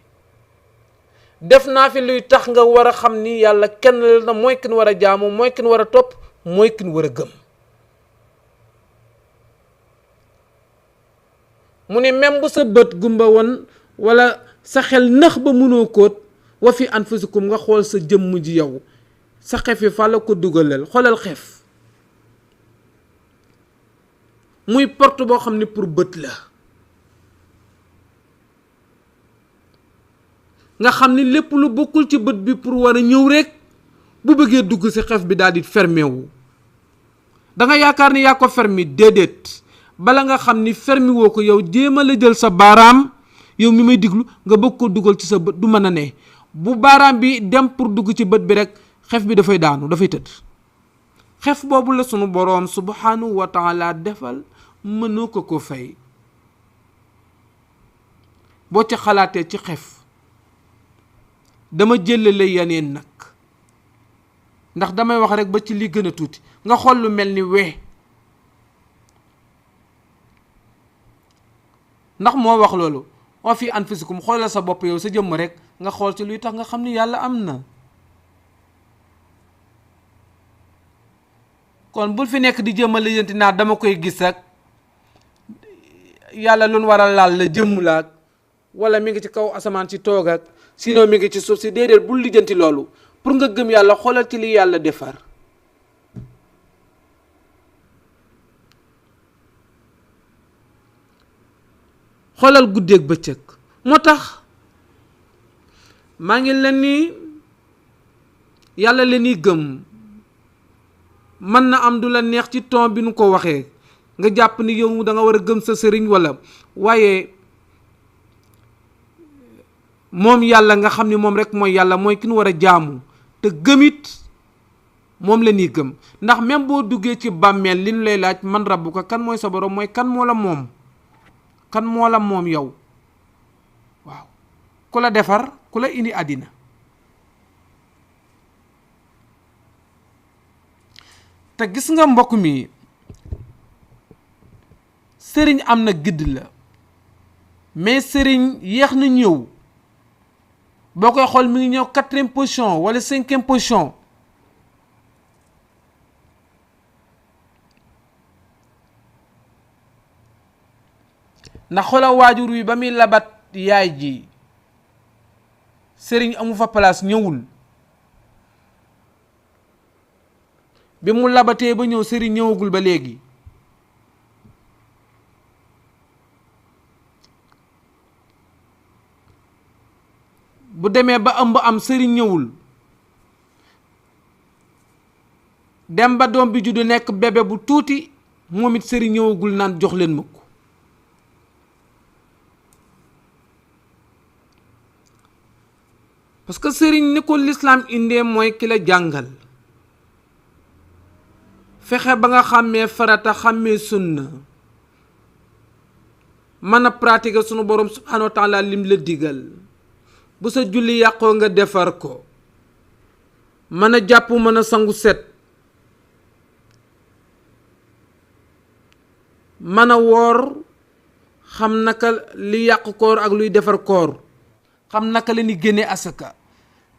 S1: def naa fi luy tax nga war a xam ni yàlla kenn la mooy kin war a jaamu mooy kin war a topp mooy kin war a gëm mu ni même bu sa bët gumba woon wala sa xel nax ba mënoo kóot wa fi anfusikum nga xool sa jëmm ji yow sa xef yi fa la ko dugalal xoolal xef muy porte boo xam ne pour bët la nga xam ni lépp lu bokkul ci bët bi pour war a ñëw rek bu bëggee dugg ci xef bi daal di fermé wu da nga yaakaar ni yaa ko fermi déedéet bala nga xam ni fermi woo ko yow jéem a la jël sa baaraam yow mi may diglu nga bëgg ko dugal ci sa bët du mën a ne bu baaraam bi dem pour dugg ci bët bi rek xef bi dafay daanu dafay tëdd xef boobu la sunu boroom subhanahu wa taala defal mënoo ko fay boo ci xalaatee ci xef dama jëlale yeneen nag ndax damay wax rek ba ci li gën a tuuti nga xool lu mel ni we ndax moo wax loolu wa fi anfusikum xoolal sa bopp yow sa jëmm rek nga xool ci luy tax nga xam ni yàlla am na kon bul fi nekk di jëmmal lijjanti naa dama koy gis ak yàlla lu war a laal la jëmm la ak wala mi ngi ci kaw asamaan ci toog ak sinon mi ngi ci suuf si déedéet bul lijjanti loolu pour nga gëm yàlla xoolal ci li yàlla defar xoolal guddeeg bëccëg moo tax maa ngi leen ni yàlla leen ni gëm mën na am du la neex ci ton bi nu ko waxee nga jàpp ni yow da nga war a gëm sa sëriñ wala waaye moom yàlla nga xam ni moom rek mooy yàlla mooy ki nu war a jaamu te gëmit moom la ñuy gëm ndax même boo duggee ci bàmmeel li ñu lay laaj man rabbu ko kan mooy sa borom mooy kan moo la moom kan moo la moom yow waaw ku la defar ku la indi àddina te gis nga mbokk mi sëriñ am na gidd la mais sëriñ yéex na ñëw boo koy xool mi ngi ñëw 4e position wala 5e position ndax xoolal waajur wi ba muy labat yaay ji sëriñ amu fa place ñëwul, bi mu labatee ba ñëw sëriñ ñëwagul ba léegi. bu demee ba ëmb am sëriñ ñëwul, dem ba doom bi juddu nekk bébé bu tuuti moom it sëriñ ñëwagul naan jox leen ma ko. parce que sëriñ ni ko lislaam indee mooy ki la jàngal, fexe ba nga xàmmee farata xàmmee sunna, mën a pratiquer sunu borom subhanahu wa taala lim la digal. bu sa julli yàqoo nga defar ko, mën a jàpp mën a sangu set, mën a woor, xam naka li yàq koor ak luy defar koor, xam naka la ni génne asaka.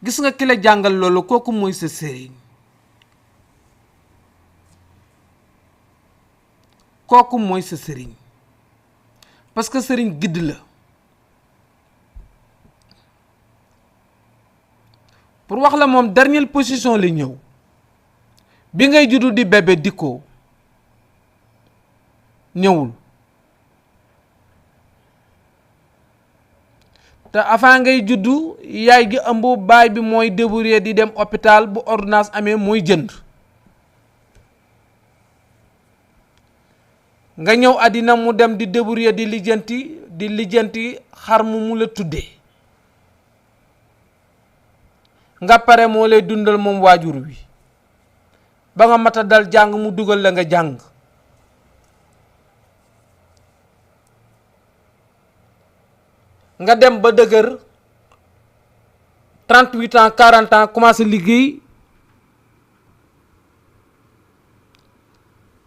S1: gis nga ki la jàngal loolu kooku mooy sa sëriñ, kooku mooy sa sëriñ, parce que sëriñ gidd la. pour wax la moom dernière position la ñëw, bi ngay juddu di bébé dikkoo ñëwul, te avant ngay juddu yaay gi ëmb baay bi mooy débrouiller di dem hôpital, bu ordonnance amee mooy jënd. nga ñëw àddina mu dem di débrouiller di lijjanti xar mu la tuddee, nga pare moo lay dundal moom waajur wi ba nga mata dal jàng mu dugal la nga jàng. nga dem ba dëgër 38 ans 40 ans commencé liggéey,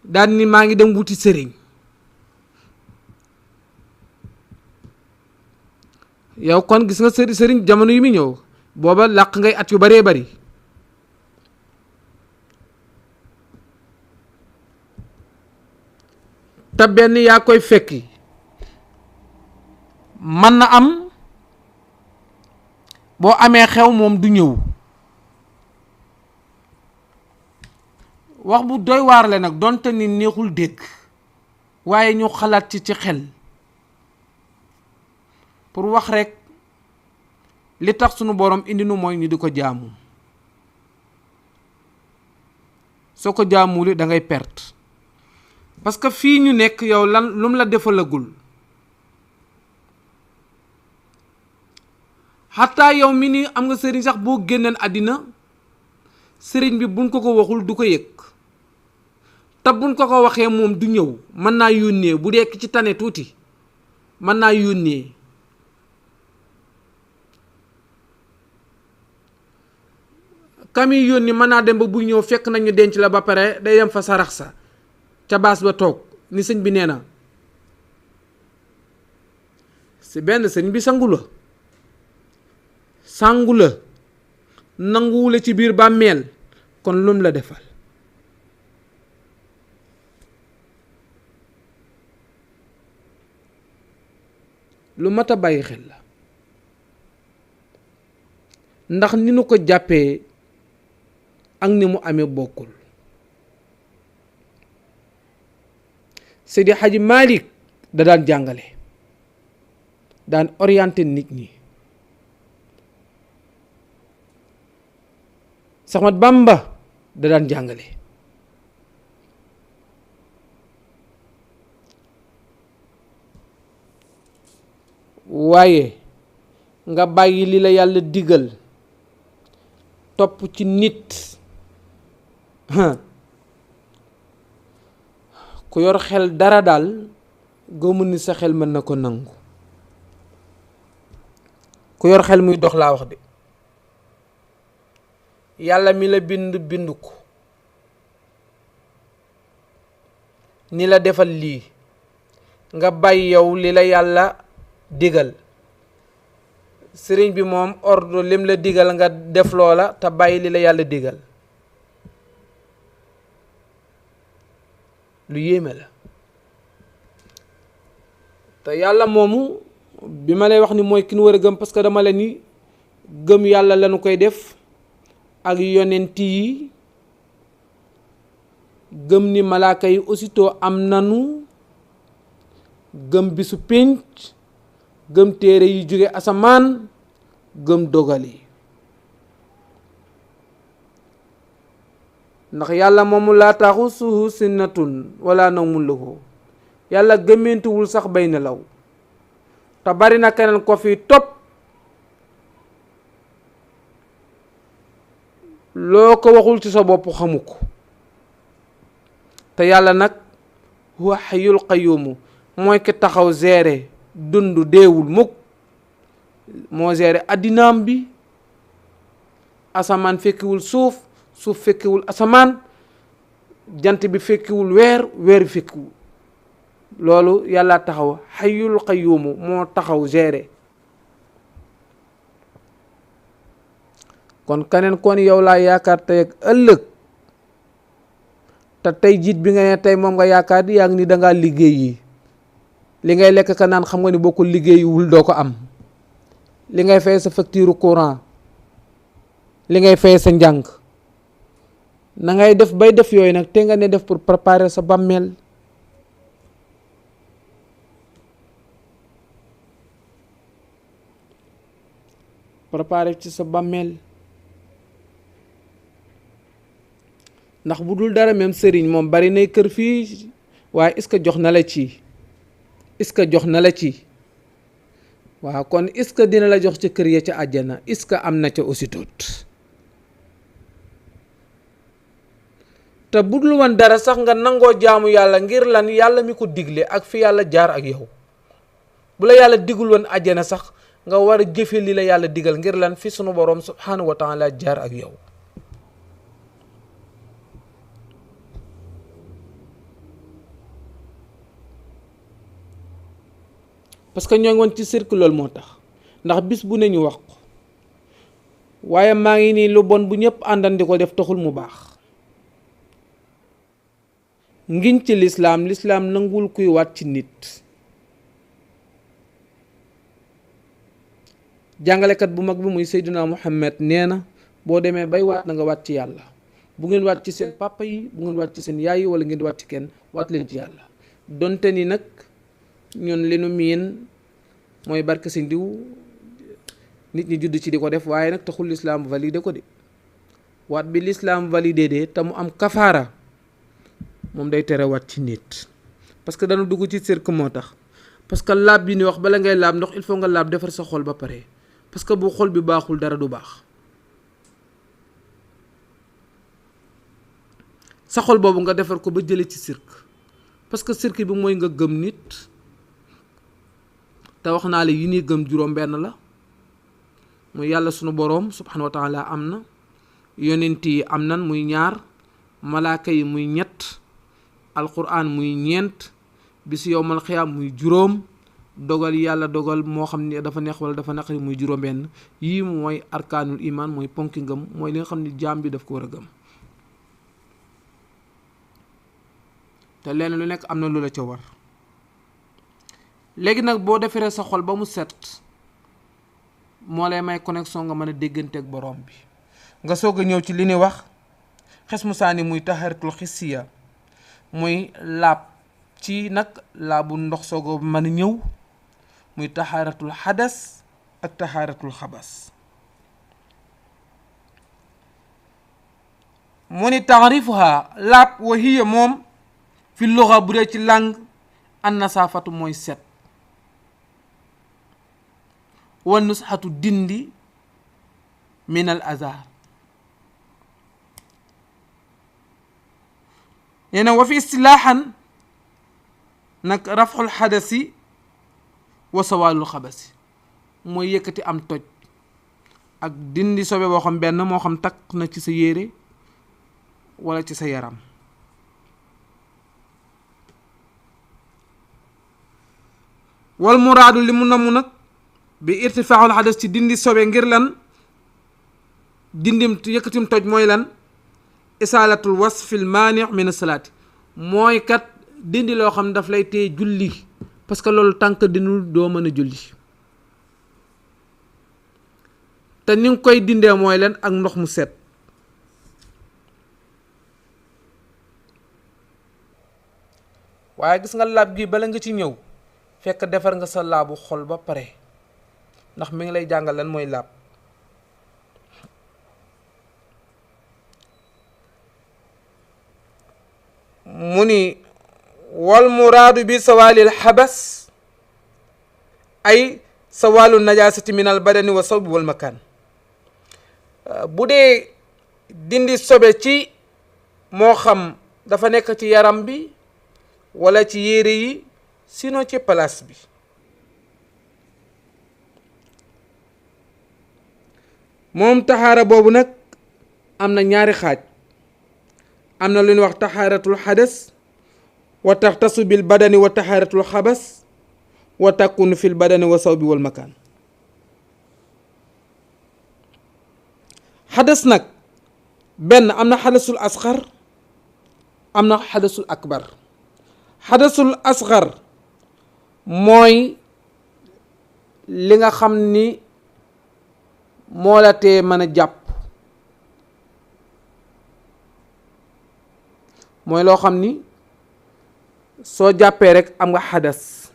S1: daal ni maa ngi dem wuti sëriñ. yow kon gis nga sëriñ jamono yi muy ñëw booba làq ngay at yu baree bari. te benn yaa koy fekki, mën na am boo amee xew moom du ñëw. wax bu doy waar la nag, donte ni neexul dégg, waaye ñu xalaat ci xel pour wax rek li tax sunu borom indi nu mooy ñu di ko jaamu. soo ko jaamuwul da ngay perte, parce que fii ñu nekk yow lan lu mu la defalagul. xataa yow mi ni am nga sëriñ sax boo génneen àddina, sëriñ bi buñ ko waxul du ko yëg, te buñ ko waxee moom du ñëw. mën naa yónnee, bu dee ci tane tuuti mën naa yónnee. kami yónni mën naa dem ba buy ñëw fekk nañu denc la ba pare, day dem fa sarax sa ca baas ba toog ni sëñ bi nee na. si benn sëñ bi sangu la nanguwula ci biir bàmmeel, kon lum la defal. lu mat a bàyyi xel la, ndax ni nu ko jàppee ak ni mu amee bokkul. Seydi Hadji Malick da daan jàngale, daan orienté nit ñi. Seex Ahmadu Bamba da daan jàngale. waaye nga bàyyi li la yàlla digal topp ci nit, ku yor xel dara daal gëmu ni sa xel mën na ko nangu. ku yor xel muy dox laa wax de, yàlla mi la bind ko ni la defal lii, nga bàyyi yow li la yàlla digal. sëriñ bi moom ordre lim la digal nga def loola te bàyyi li la yàlla digal. lu yéeme la. te yàlla moomu bi ma lay wax ni mooy ki ñu war a gëm parce que dama la ni gëm yàlla lañu koy def ak yonent yi, gëm ni malaaka yi aussitôt am nanu, gëm bisu pénc, gëm téere yi jóge asamaan, gëm dogal yi. ndax yàlla moomu laa taxusuhu sinnatun wala nawmun lahu, yàlla gëmmentuwul sax bay nelaw. te bari na keneen ko fi topp loo ko waxul ci sa bopp xamu ko. te yàlla nag huwa hayyul qayyumu, mooy ki taxaw gérer dund deewul mukk, moo gérer addinaam bi. asamaan fekkiwul suuf, suuf fekkiwul asamaan, jant bi fekkiwul weer, weer fekkiwul. loolu yàlla taxaw hayyul qayyumu, moo taxaw gérer. kon keneen kon yow laa yaakaar tey ak ëllëg, te tey jiit bi nga ne tey moom nga yaakaar di yaa ngi ni dangaa liggéey yi, li ngay lekk ka naan xam nga ni boo ko liggéeyiwul doo ko am. li ngay fay sa facture courant, li ngay fay sa njàng, na ngay def bay def yooyu nag te nga ne def pour préparer sa bàmmeel. préparer ci sa bàmmeel. ndax bu dul dara même sëriñ moom bari nay kër fii, waaye est-ce que jox na la ci, est-ce que jox na la ci. waaw kon est-ce que dina la jox ca kër ya ca àjjana, est-ce que am na ca aussitôt. te bu dul woon dara sax nga nangoo jaamu yàlla ngir lan, yàlla mi ko digle ak fi yàlla jaar ak yow. bu la yàlla digul woon àjjana sax nga war a jëfe li la yàlla digal ngir lan, fi sunu boroom subhanahu wa taala jaar ak yow. parce que ñoo ngi woon ci cercle loolu moo tax, ndax bis bu ne ñu wax ko. waaye maa ngi nii lu bon bu ñëpp àndandi ko def taxul mu baax. ngiñ ci lislaam nanguwul kuy waat ci nit. jàngalekat bu mag bi muy Seydina Muhammad nee na boo demee bay waat na nga waat ci yàlla. bu ngeen waat ci seen papa yi, bu ngeen waat ci seen yaay yi, wala ngeen waat ci kenn, waat leen ci yàlla. donte ni nag ñun li nu miin mooy barke si ndiw, nit ñi judd ci di ko def, waaye nag taxul l'islam validé ko de. waat bi l'islam validé de te mu am kafaara, moom day tere waat ci nit. parce que dana dugg ci cirque moo tax. parce que laab bi ni wax bala ngay laab ndox il faut nga laab defar sa xol ba pare. parce que bu xol bi baaxul dara du baax. sa xol boobu nga defar ko ba jële ci cirque. parce que cirque bi mooy nga gëm nit. te wax naa la yi ni gëm juróom benn la. muy yàlla sunu boroom subhanahu wa taala am na, yonent yi am nan muy ñaar, malaaka yi muy ñett, alquran muy ñeent, bis yowmal xiyaam muy juróom, dogal yàlla dogal moo xam ne dafa neex wala dafa naqari muy juróom benn. yii mooy arkaanul iman, mooy ponki ngëm, mooy li nga xam ne jaam bi daf ko war a gëm. te lenn lu nekk am na lu la ca war. léegi nag boo defaree sa xol ba mu set, moo lay may connexion nga mën a déggante ak borom bi. nga soog a ñëw ci li ñuy wax xes mu saani muy taxaratul xissiya, muy laab ci nag laabu ndox soog a mën a ñëw, muy taxaratul xadas ak taxaratul xabas. mu ni taarifuha laab wa hiya moom fi luxa bu dee ci langue an nasaafatu mooy set, wa nusxatu dindi min al azar. nee na wa fi istilaaxan nag rafxul xadasi wa sawaalul xabasi, mooy yëkkati am toj ak dindi sobe boo xam benn moo xam takk na ci sa yére wala ci sa yaram. wal muraadu li mu namu nag bi irtifaaxul xadas ci dindi sobe ngir lan, dindim yëkkatim toj mooy lan, isaalatul wasfil maani min salaati, mooy kat dindi loo xam daf lay tee julli, parce que loolu tànk dinul doo mën a julli. te ni nga koy dindee mooy leen ak ndox mu set. waaye gis nga laab gi bala nga ci ñëw fekk defar nga sa laabu xol ba pare ndax mi ngi lay jàngal lan mooy laab. mu ni wal muraadu bi sawaalil xabas ay sawaalu najaasati min al badani wa sawbi wal makaan. bu dee dindi sobe ci moo xam dafa nekk ci yaram bi wala ci yére yi sinon ci place bi. moom taxaara boobu nag am na ñaari xaaj. am na lu ñuy wax taxaaratul xadas wa taxtasu bil badani wa taxaaratul xabas wa takunu fil badani wa sawbi wal makaan. xadas nag benn am na xadasul asxar am na xadasul akbar. xadasul asxar mooy li nga xam ni moo la tee mën a jàpp, mooy loo xam ni soo jàppee rek am nga xadas.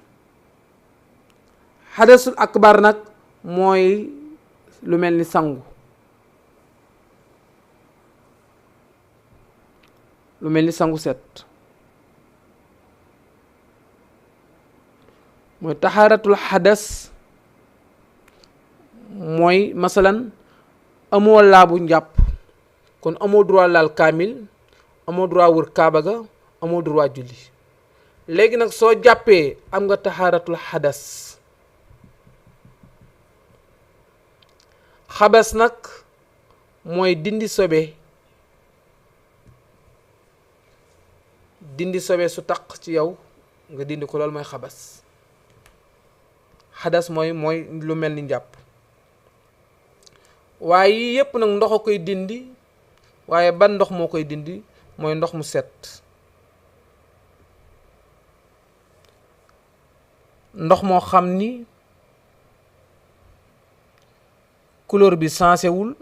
S1: xadasul akbar nag mooy lu mel ni sangu, lu mel ni sangu set. mooy taxaaratul xadas mooy masalan amoo laabu njàpp kon amoo droit laal kaamil, amoo droit wër kaaba ga, amoo droit julli. léegi nag soo jàppee am nga taxaaratul xadas. xabas nag mooy dindi sobe, dindi sobe su taq ci yow nga dindi ko, loolu mooy xabas. xadas mooy lu mel ni njàpp. waaye yii yépp nag ndox a koy dindi, waaye ban ndox moo koy dindi mooy ndox mu set. ndox moo xam ni couleur bi sensé wul,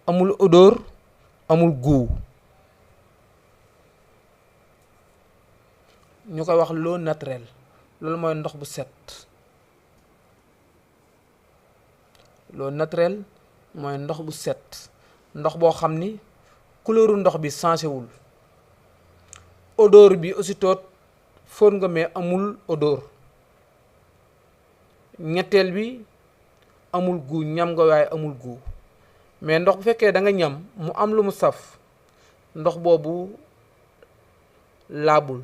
S1: amul odeur, amul goût. ñu koy wax l'eau naturelle. loolu mooy ndox bu set. l'eau naturelle mooy ndox bu set, ndox boo xam ni couleuru ndox bi sensé wul, odeur bi aussitôt fóon nga mais amul odeur. ñetteel bi amul goût, ñam nga waaye amul goût. mais ndox bu fekkee da nga ñam mu am lu mu saf, ndox boobu laabul,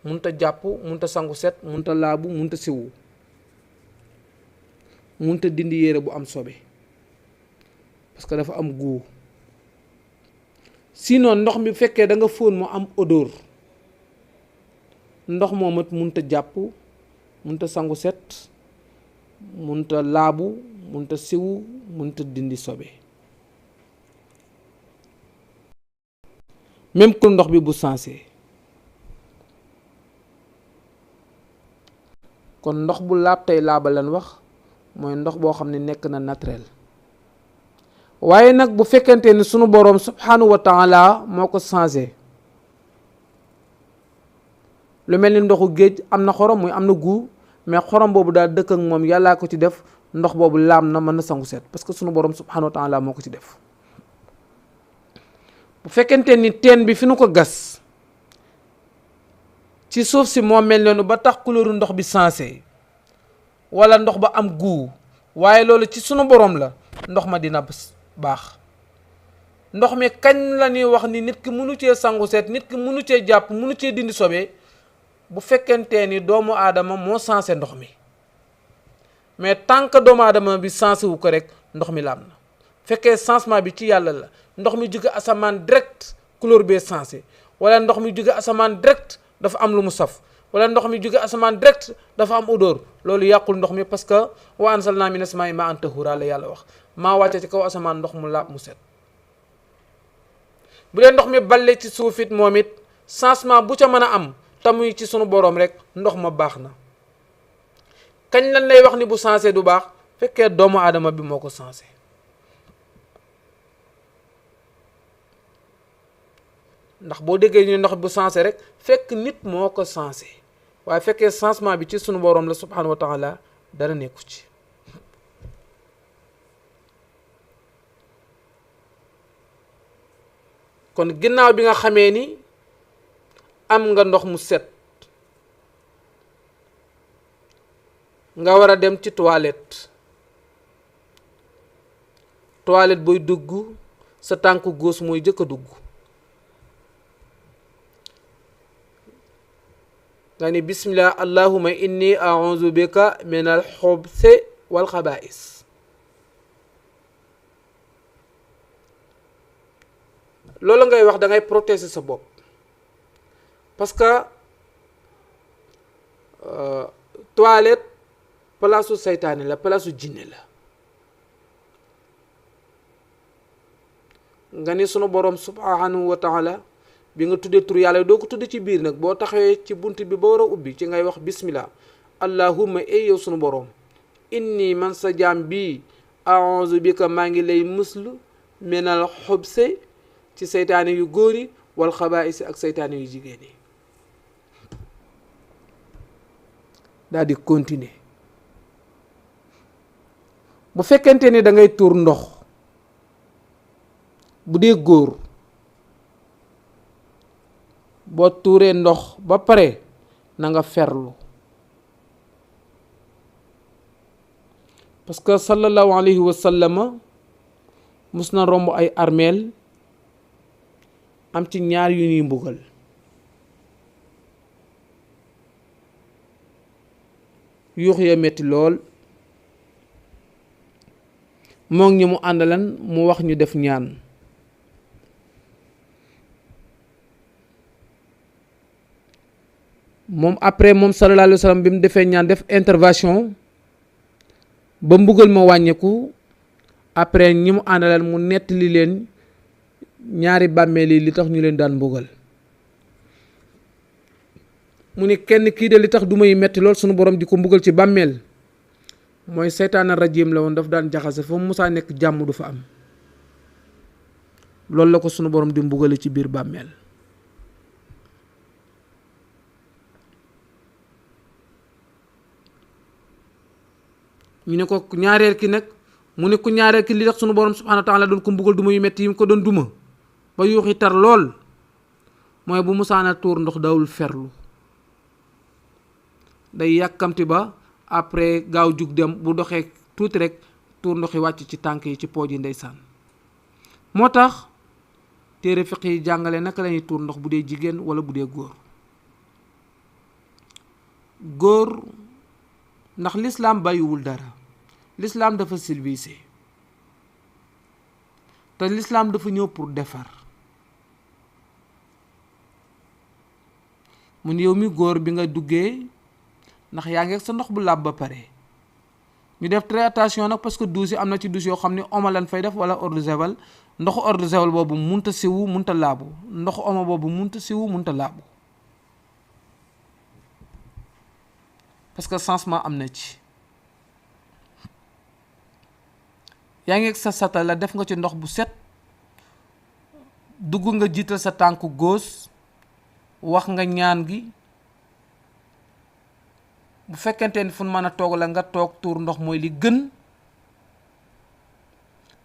S1: munta jàpp, munta sangu set, munta laabu, munta siwu, munta dindi yére bu am sobe parce que dafa am goût. sinon ndox mi fekkee da nga fóon mu am odeur, ndox moomat munta jàpp, munta sangu set, munta laabu, munta siwu, munta dindi sobe. même que ndox bi bu sensé. kon ndox bu laab tey laaba lan wax mooy ndox boo xam ne nekk na naturel. waaye nag bu fekkente ni sunu boroom subhanahu wa taala moo ko changé, lu mel ni ndoxu géej am na xorom muy am na goût, mais xorom boobu daal dëkk ak moom yàllaa ko ci def, ndox boobu laam na, mën na sangu set parce que sunu boroom subhanahu wa taala moo ko ci def. bu fekkente ni teen bi fi nu ko gas ci suuf si moo mel noonu ba tax couleuru ndox bi sensé wala ndox ba am goût, waaye loolu ci sunu boroom la, ndox ma dina baax. ndox mi kañ la ñuy wax ni nit ki mënu cee sangu set, nit ki mënu cee jàpp, mënu cee dindi sobe bu fekkente ni doomu aadama moo sensé ndox mi. mais tant que doomu aadama bi sensé wu ko rek ndox mi laab na. fekkee changement bi ci yàlla la, ndox mi jóge asamaan direct couleur bee sensé, wala ndox mi jóge asamaan direct dafa am lu mu saf, wala ndox mi jóge asamaan direct dafa am odeur, loolu yàqul ndox mi parce que wa anzalna minas maa'i maa'an tahuuraa la yàlla wax. maa wàcce ci kaw asamaan ndox mu laab mu set. bu dee ndox mi balle ci suuf it moom it changement bu ca mën a am tamuy ci sunu boroom rek ndox ma baax na. kañ lañ lay wax ni bu changé du baax fekkee doomu aadama bi moo ko changé. ndax boo déggee ñu ndox bu changé rek fekk nit moo ko changé waaye fekkee changement bi ci sunu boroom la subhanahu wa taala dara nekku ci. kon ginnaaw bi nga xamee ni am nga ndox mu set nga war a dem ci toilette booy dugg sa tànk góos mooy jëkk a dugg nga ni bismillah allahumma inni a'udhu bika min al xubsi wal xabaa'is. loolu ngay wax da ngay protéger sa bopp parce que toilette palaasu seytaane la palaasu jinne la. nga ni sunu borom subhanahu wa taala bi nga tuddee tur yàlla doo ko tudd ci biir nag boo taxawee ci bunt bi ba war a ubbi ci ngay wax bismillah allahumma ay yow sunu borom inni man sa jaam bii a'udhu bika maa ngi lay muslu minal xubsi ci seytaane yu góor yi wal xabaa'is ak seytaane yu jigéen yi. daal di continuer bu fekkente ni da ngay tuur ndox bu dee góor boo tuuree ndox ba pare na nga ferlu parce que sallallahu alayhi wa sallama mus na romb ay armeel am ci ñaar yu ñuy mbugal yuux ya metti lool moom ñi mu àndalan mu wax ñu def ñaan moom après moom sallallahu alayhi wa sallam bi mu defee ñaan def intervention ba mbugal ma wàññeeku après ñi mu àndalan mu nettali leen ñaari bàmmeel yi li tax ñu leen daan mbugal mu ne kenn kii de li tax duma yi metti lool sunu borom di ko mbugal ci bàmmeel mooy seytaane rajim la woon daf daan jaxase fa musaa nekk jàmm du fa am loolu la ko sunu borom di mbugale ci biir bàmmeel. ñu ne ko ñaareel ki nag mu ne ku ñaareel ki li tax sunu borom subhanahu wa taala doon ko mbugal duma yu metti yi mu ko doon duma ba yuuxi tar lool mooy bu musaana tuur ndox dawul ferlu day yàkkamti ba après gaaw jug dem bu doxee tuuti rek tuur ndox yi wàcc ci tànk yi ci pooj yi ndeysaan. moo tax téere fiq yi jàngale naka lañuy tuur ndox bu dee jigéen wala bu dee góor ndax lislaam bàyyiwul dara lislaam dafa civilisé te lislaam dafa ñëw pour defar. mun yow mi góor bi nga duggee ndax yaa ngi ak sa ndox bu làbb ba pare ñu def très attention nag parce que douche yi am na ci douche yoo xam ne omo lan fay def wala eau de javel ndoxu eau de javel boobu munta siwu munta laabu ndoxu omo boobu munta siwu munta laabu parce que changement am na ci. yaa ngi ak sa sata la def nga ci ndox bu set dugg nga jiital sa tànku góos wax nga ñaan gi bu fekkente ni fu mën a toog la nga toog tuur ndox mooy li gën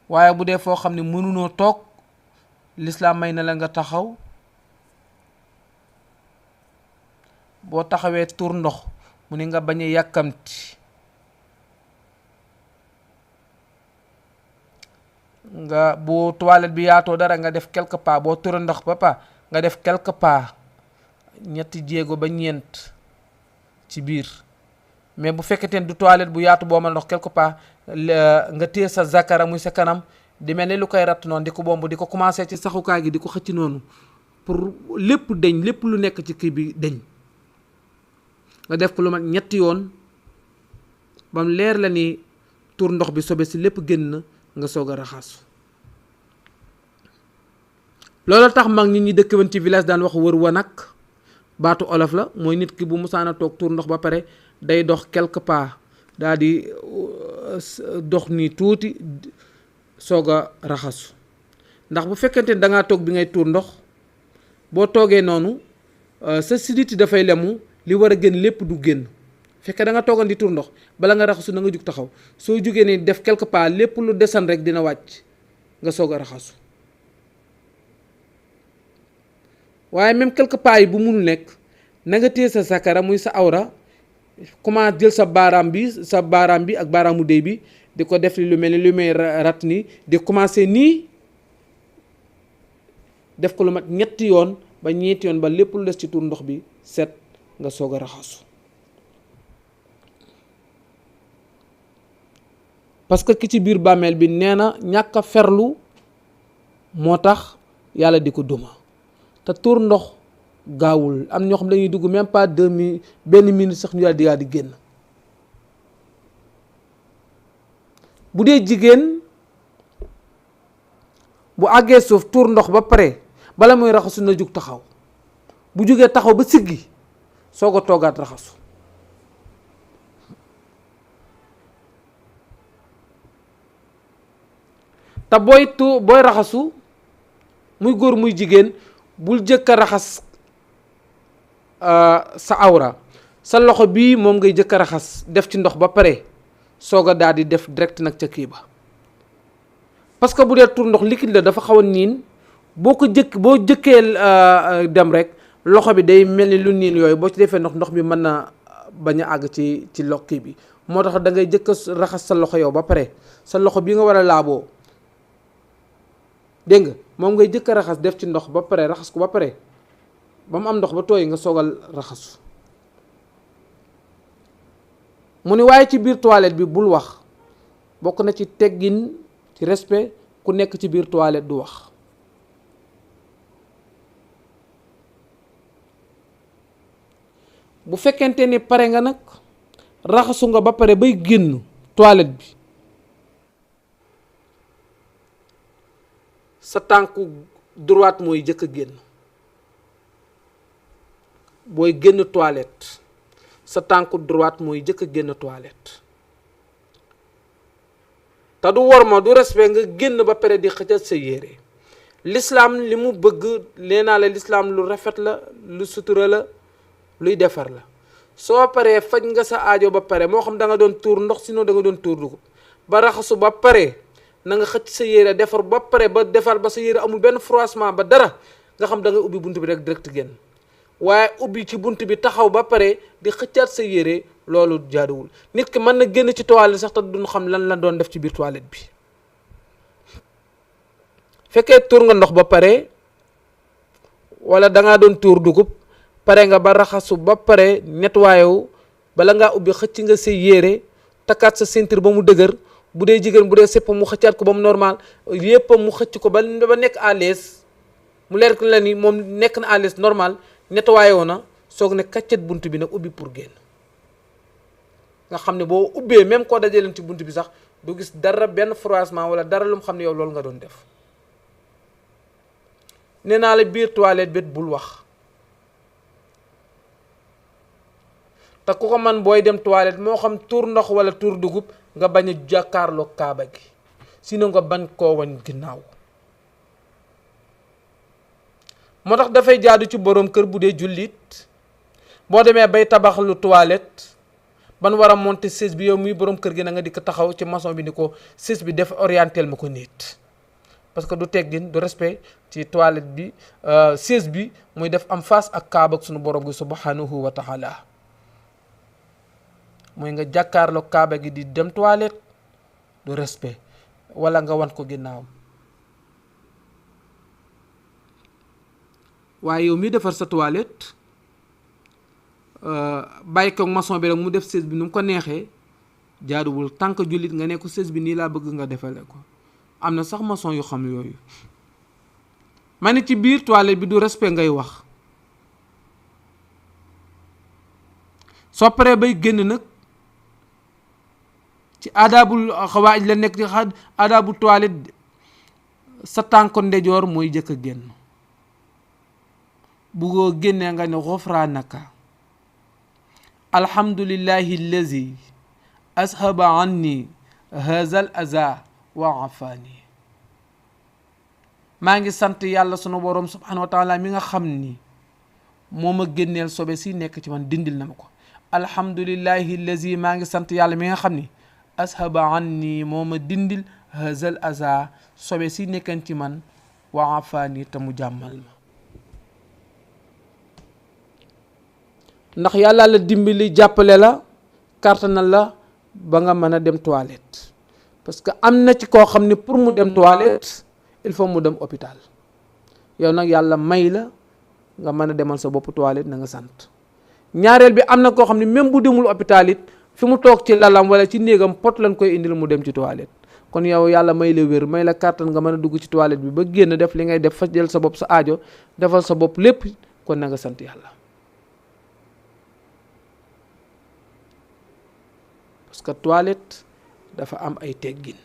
S1: waaye bu dee foo xam ne mënunoo toog lislaam may na la nga taxaw boo taxawee tuur ndox mu ne nga bañ a yàkkamti nga bu toilette bi yaatoo dara nga def quelque pas boo tuur ndox ba pa nga def quelque pas ñetti jéego ba ñeent ci biir mais bu fekkee du toilette bu yaatu boo mën ndox quelque part nga téye sa zakara muy sa kanam di mel ni lu koy ratt noonu di ko bomb di ko commencé ci saxukaay gi di ko xëcc noonu pour lépp deñ lépp lu nekk ci kii bi deñ nga def ko lu mat ñetti yoon bam leer la ni tur ndox bi sobe si lépp génn na nga soog a raxasu loolu tax mag ñi dëkk woon ci village daan wax wër wanag baatu olof la mooy nit ki bu musaana toog tuur ndox ba pare day dox quelque pas daal di dox nii tuuti soog a raxasu ndax bu fekkente ne da ngaa toog bi ngay tuur ndox boo toogee noonu sa siditi dafay lemu li war a génn lépp du génn. fekkee da nga toogal di tuur ndox bala nga raxasu na nga jug taxaw soo jugee ni def quelque pas lépp lu desan rek dina wàcc nga soog a raxasu waaye même quelque pas yi bu munul nekk na nga téye sa sakara muy sa awra commence jël sa baaraam bi ak baaraamu déy bi di ko def li lu mel ni lu may rat nii di commencer nii def ko lu mat ñetti yoon ba ñeenti yoon ba lépp lu des ci tuur ndox bi set nga soog a raxasu parce que ki ci biir bàmmeel bi nee na ñàkk a ferlu moo tax yàlla di ko duma te tuur ndox gaawul am ñoo xam dañuy dugg même pas benn minute sax ñu daal di génn bu dee jigéen bu àggee suuf tuur ndox ba pare bala muy raxasu na jug taxaw bu jugee taxaw ba siggi soog a toogaat raxasu te booy raxasu muy góor muy jigéen bul jëkk a raxas sa awra sa loxo bii moom ngay jëkk a raxas def ci ndox ba pare soog a daal di def direct nag ca kii ba parce que bu dee tur ndox liquide la dafa xaw a niin boo jëkkee dem rek loxo bi day mel ni lu niin yooyu boo ci defee ndox bi mën na bañ a àgg ci lokki bi moo tax da ngay jëkk a raxas sa loxo yow ba pare sa loxo bii nga war a laaboo dégg nga moom ngay jëkk a raxas def ci ndox ba pare raxas ko ba pare ba mu am ndox ba tooy nga soogal raxasu mu ne waaye ci biir toilette bi bul wax bokk na ci teggin ci respect ku nekk ci biir toilette du wax bu fekkente ni pare nga nag raxasu nga ba pare bay génn toilette bi sa tànku droite mooy jëkk a génn booy génn toilette sa tànku droite mooy jëkk a génn toilette te du worma du respect nga génn ba pare di xëccal sa yére l'islam li mu bëgg leenaa la l'islam lu rafet la lu sutura la luy defar la soo paree faj nga sa aajo ba pare moo xam da nga doon tuur ndox sinon da nga doon tuur dugub ba raxasu ba pare na nga xëcc sa yére defar ba pare ba defar ba sa yére amul benn froissement ba dara nga xam da nga ubbi bunt bi rek direct génn waaye ubbi ci bunt bi taxaw ba pare di xëccaat sa yére loolu jaaduwul nit ki mën na génn ci toilette sax te duñ xam lan la doon def ci biir toilette bi fekkee tuur nga ndox ba pare wala da ngaa doon tuur dugub pare nga ba raxasu ba pare nettoyé wu bala ngaa ubbi xëcc nga sa yére takkaat sa ceinture ba mu dëgër bu dee jigéen bu dee sépp mu xëccaat ko ba mu normal yépp mu xëcc ko ba nekk à l'aise mu leer la ni moom nekk na à l'aise normal nettoyé wu na soog ne kàccet bunt bi nag ubbi pour génn nga xam ne boo ubbee même koo dajee leen ci bunt bi sax du gis dara benn froissement wala dara lu mu xam ne yow loolu nga doon def nee naa la biir toilette bét bul wax te ku ko man booy dem toilette moo xam tuur ndox wala tuur dugub nga bañ a jàkkaarloo kaaba gi sinon nga bañ koo wañ ginnaaw moo tax dafay jaadu ci boroom kër bu dee jullit boo demee bay tabax lu toilette ban war a monter sées bi yow muy boroom kër gi na nga di ko taxaw ci maçon bi ni ko sées bi def orientel ma ko nit parce que du teggin du respect ci toilette bi sées bi muy def am face ak kaaba ak sunu borom gi subhanahu wa taala mooy nga jàkkaarloo kaaba gi di dem toilette du respect wala nga wan ko ginnaawam waaye yow mi defar sa toilette bàyyi ko maçon bi rek mu def sées bi nu mu ko neexee jaaduwul tant que jullit nga ne ko sées bi nii laa bëgg nga defale ko am na sax maçon yu xam yooyu ma ne ci biir toilette bi du respect ngay wax soo paree bay génn nag ci aadaabul xawaaj la nekk ci aadaabul toilette sa tànk ndejoor mooy jëkk a génn bu ko génnee nga ne xufraanaka alhamdulillahi allazi ashaba anni hazal aza wa afaani. maa ngi sant yàlla sunu borom subhanahu wa taala mi nga xam ni moo ma génneel sobe si nekk ci man, dindil na ma ko. alhamdulillahi allazi, maa ngi sant yàlla mi nga xam ni ashaba anni moo ma dindil hazal aza sobe si nekkan ci man, wa afaani te mu jàmmal ma. ndax yàlla la dimbali jàppale la kàttanal la ba nga mën a dem toilette, parce que am na ci koo xam ne pour mu dem toilette il faut mu dem hôpital. yow nag yàlla may la nga mën a demal sa bopp toilette, na nga sant. ñaareel bi am na koo xam ne même bu demul hôpital it fi mu toog ci lalam wala ci néegam pot lañ koy indil mu dem ci toilette. kon yow yàlla may la wér, may la kàttan nga mën a dugg ci toilette bi ba génn def li ngay def, fajal sa bopp sa aajo, defal sa bopp lépp, kon na nga sant yàlla. parce que toilette dafa am ay teggin,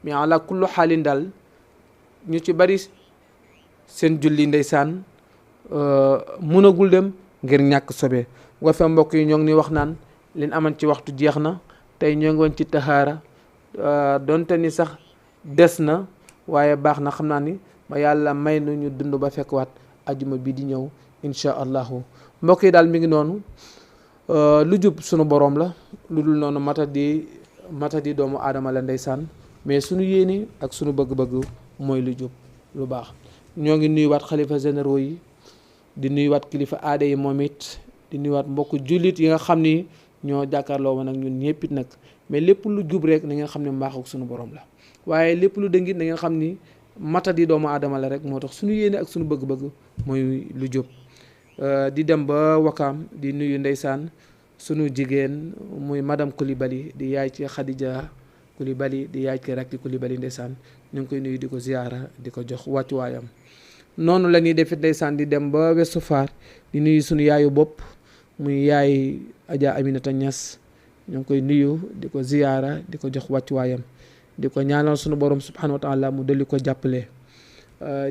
S1: mais ala kullu xaalin daal ñu ci bari seen julli ndeysaan mënagul dem ngir ñàkk sobe. nga fa mbokk yi ñoo ngi ni wax naan leen aman ci waxtu jeex na, tey ñoo ngi woon ci tahaara, donte ni sax des na waaye baax na, xam naa ni ba yàlla may na ñu dund ba fekk waat ajuma bi di ñëw insha allahu. mbokk yi daal mi ngi noonu, lu jub sunu borom la, lu dul noonu matadi doomu aadama la ndeysaan, mais sunu yéene ak sunu bëgg-bëgg mooy lu jub lu baax. ñoo ngi nuyuwaat xalifa généraux yi, di nuyuwaat kilifa aada yi moom it, di nuyuwaat mbokk jullit yi nga xam ni ñoo jàkkaarloo woon ak ñun ñëpp it nag. mais lépp lu jub rek na ngeen xam ne mbaax ak sunu borom la, waaye lépp lu dëngit na ngeen xam ni matadi doomu aadama la rek, moo tax sunu yéene ak sunu bëgg-bëgg mooy lu jub. di dem ba Wakaam di nuyu ndeysaan sunu jigéen muy madame Coulibaly, di yaay ci Khadija Coulibaly, di yaay ci Rakki Coulibaly ndeysaan, ñu ngi koy nuyu di ko ziyaara, di ko jox wàccuwaayam. noonu la ñuy defit ndeysaan di dem ba Ouest Foire di nuyu sunu yaayu bopp muy yaay Adja Aminata Niass, ñu ngi koy nuyu di ko ziyaara, di ko jox wàccuwaayam, di ko ñaanal sunu borom subhanahu wa taala mu dolli ko jàppale.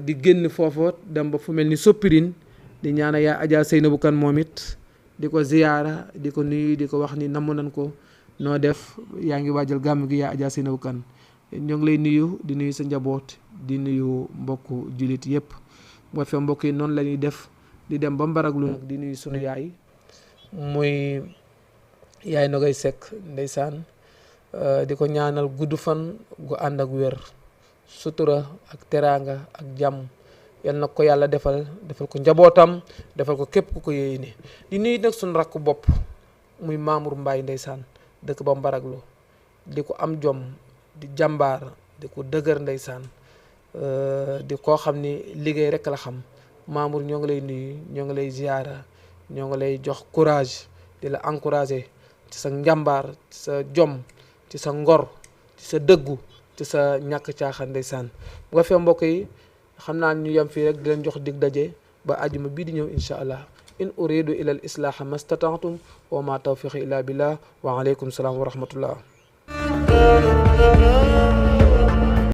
S1: di génn foofu dem ba fu mel ni Soppirin di ñaana yaa Adja Seynabou Kane moom it, di ko ziyaara, di ko nuyu, di ko wax ni namm nañ ko, noo def, yaa ngi waajal gàmm gi yaa Adja Seynabou Kane. ñoo ngi lay nuyu, di nuyu sa njaboot, di nuyu mbokku jullit yëpp. boo fee mbokk yi noonu la ñuy def di dem ba Mbaraglu nag di nuyu sunu yaay muy yaay Nogay Seck ndeysaan, di ko ñaanal gudd fan gu ànd ak wér, sutura ak teraanga ak jàmm, yal na ko yàlla defal ko njabootam, defal ko képp ku ko yéene. di nuyu nag sunu rakk bopp muy Mamour Mbaye ndeysaan, dëkk ba Mbaraglu, di ko am jom, di jàmbaar, di ko dëgër ndeysaan, di koo xam ni liggéey rek la xam. Mamour ñoo ngi lay nuyu, ñoo ngi lay ziyaara, ñoo ngi lay jox courage, di la encourager ci sa njàmbaar, ci sa jom, ci sa ngor, ci sa dëggu, ci sa ñàkk caaxaan ndeysaan. bu nga fee mbokk yi xam naa ñu yem fii rek di leen jox dig daje ba ajuma bii di ñëw insha allah. in uridu ila al islaha mastata'tum wa ma tawfiqi illa billah wa alaykum salaam wa rahmatullah.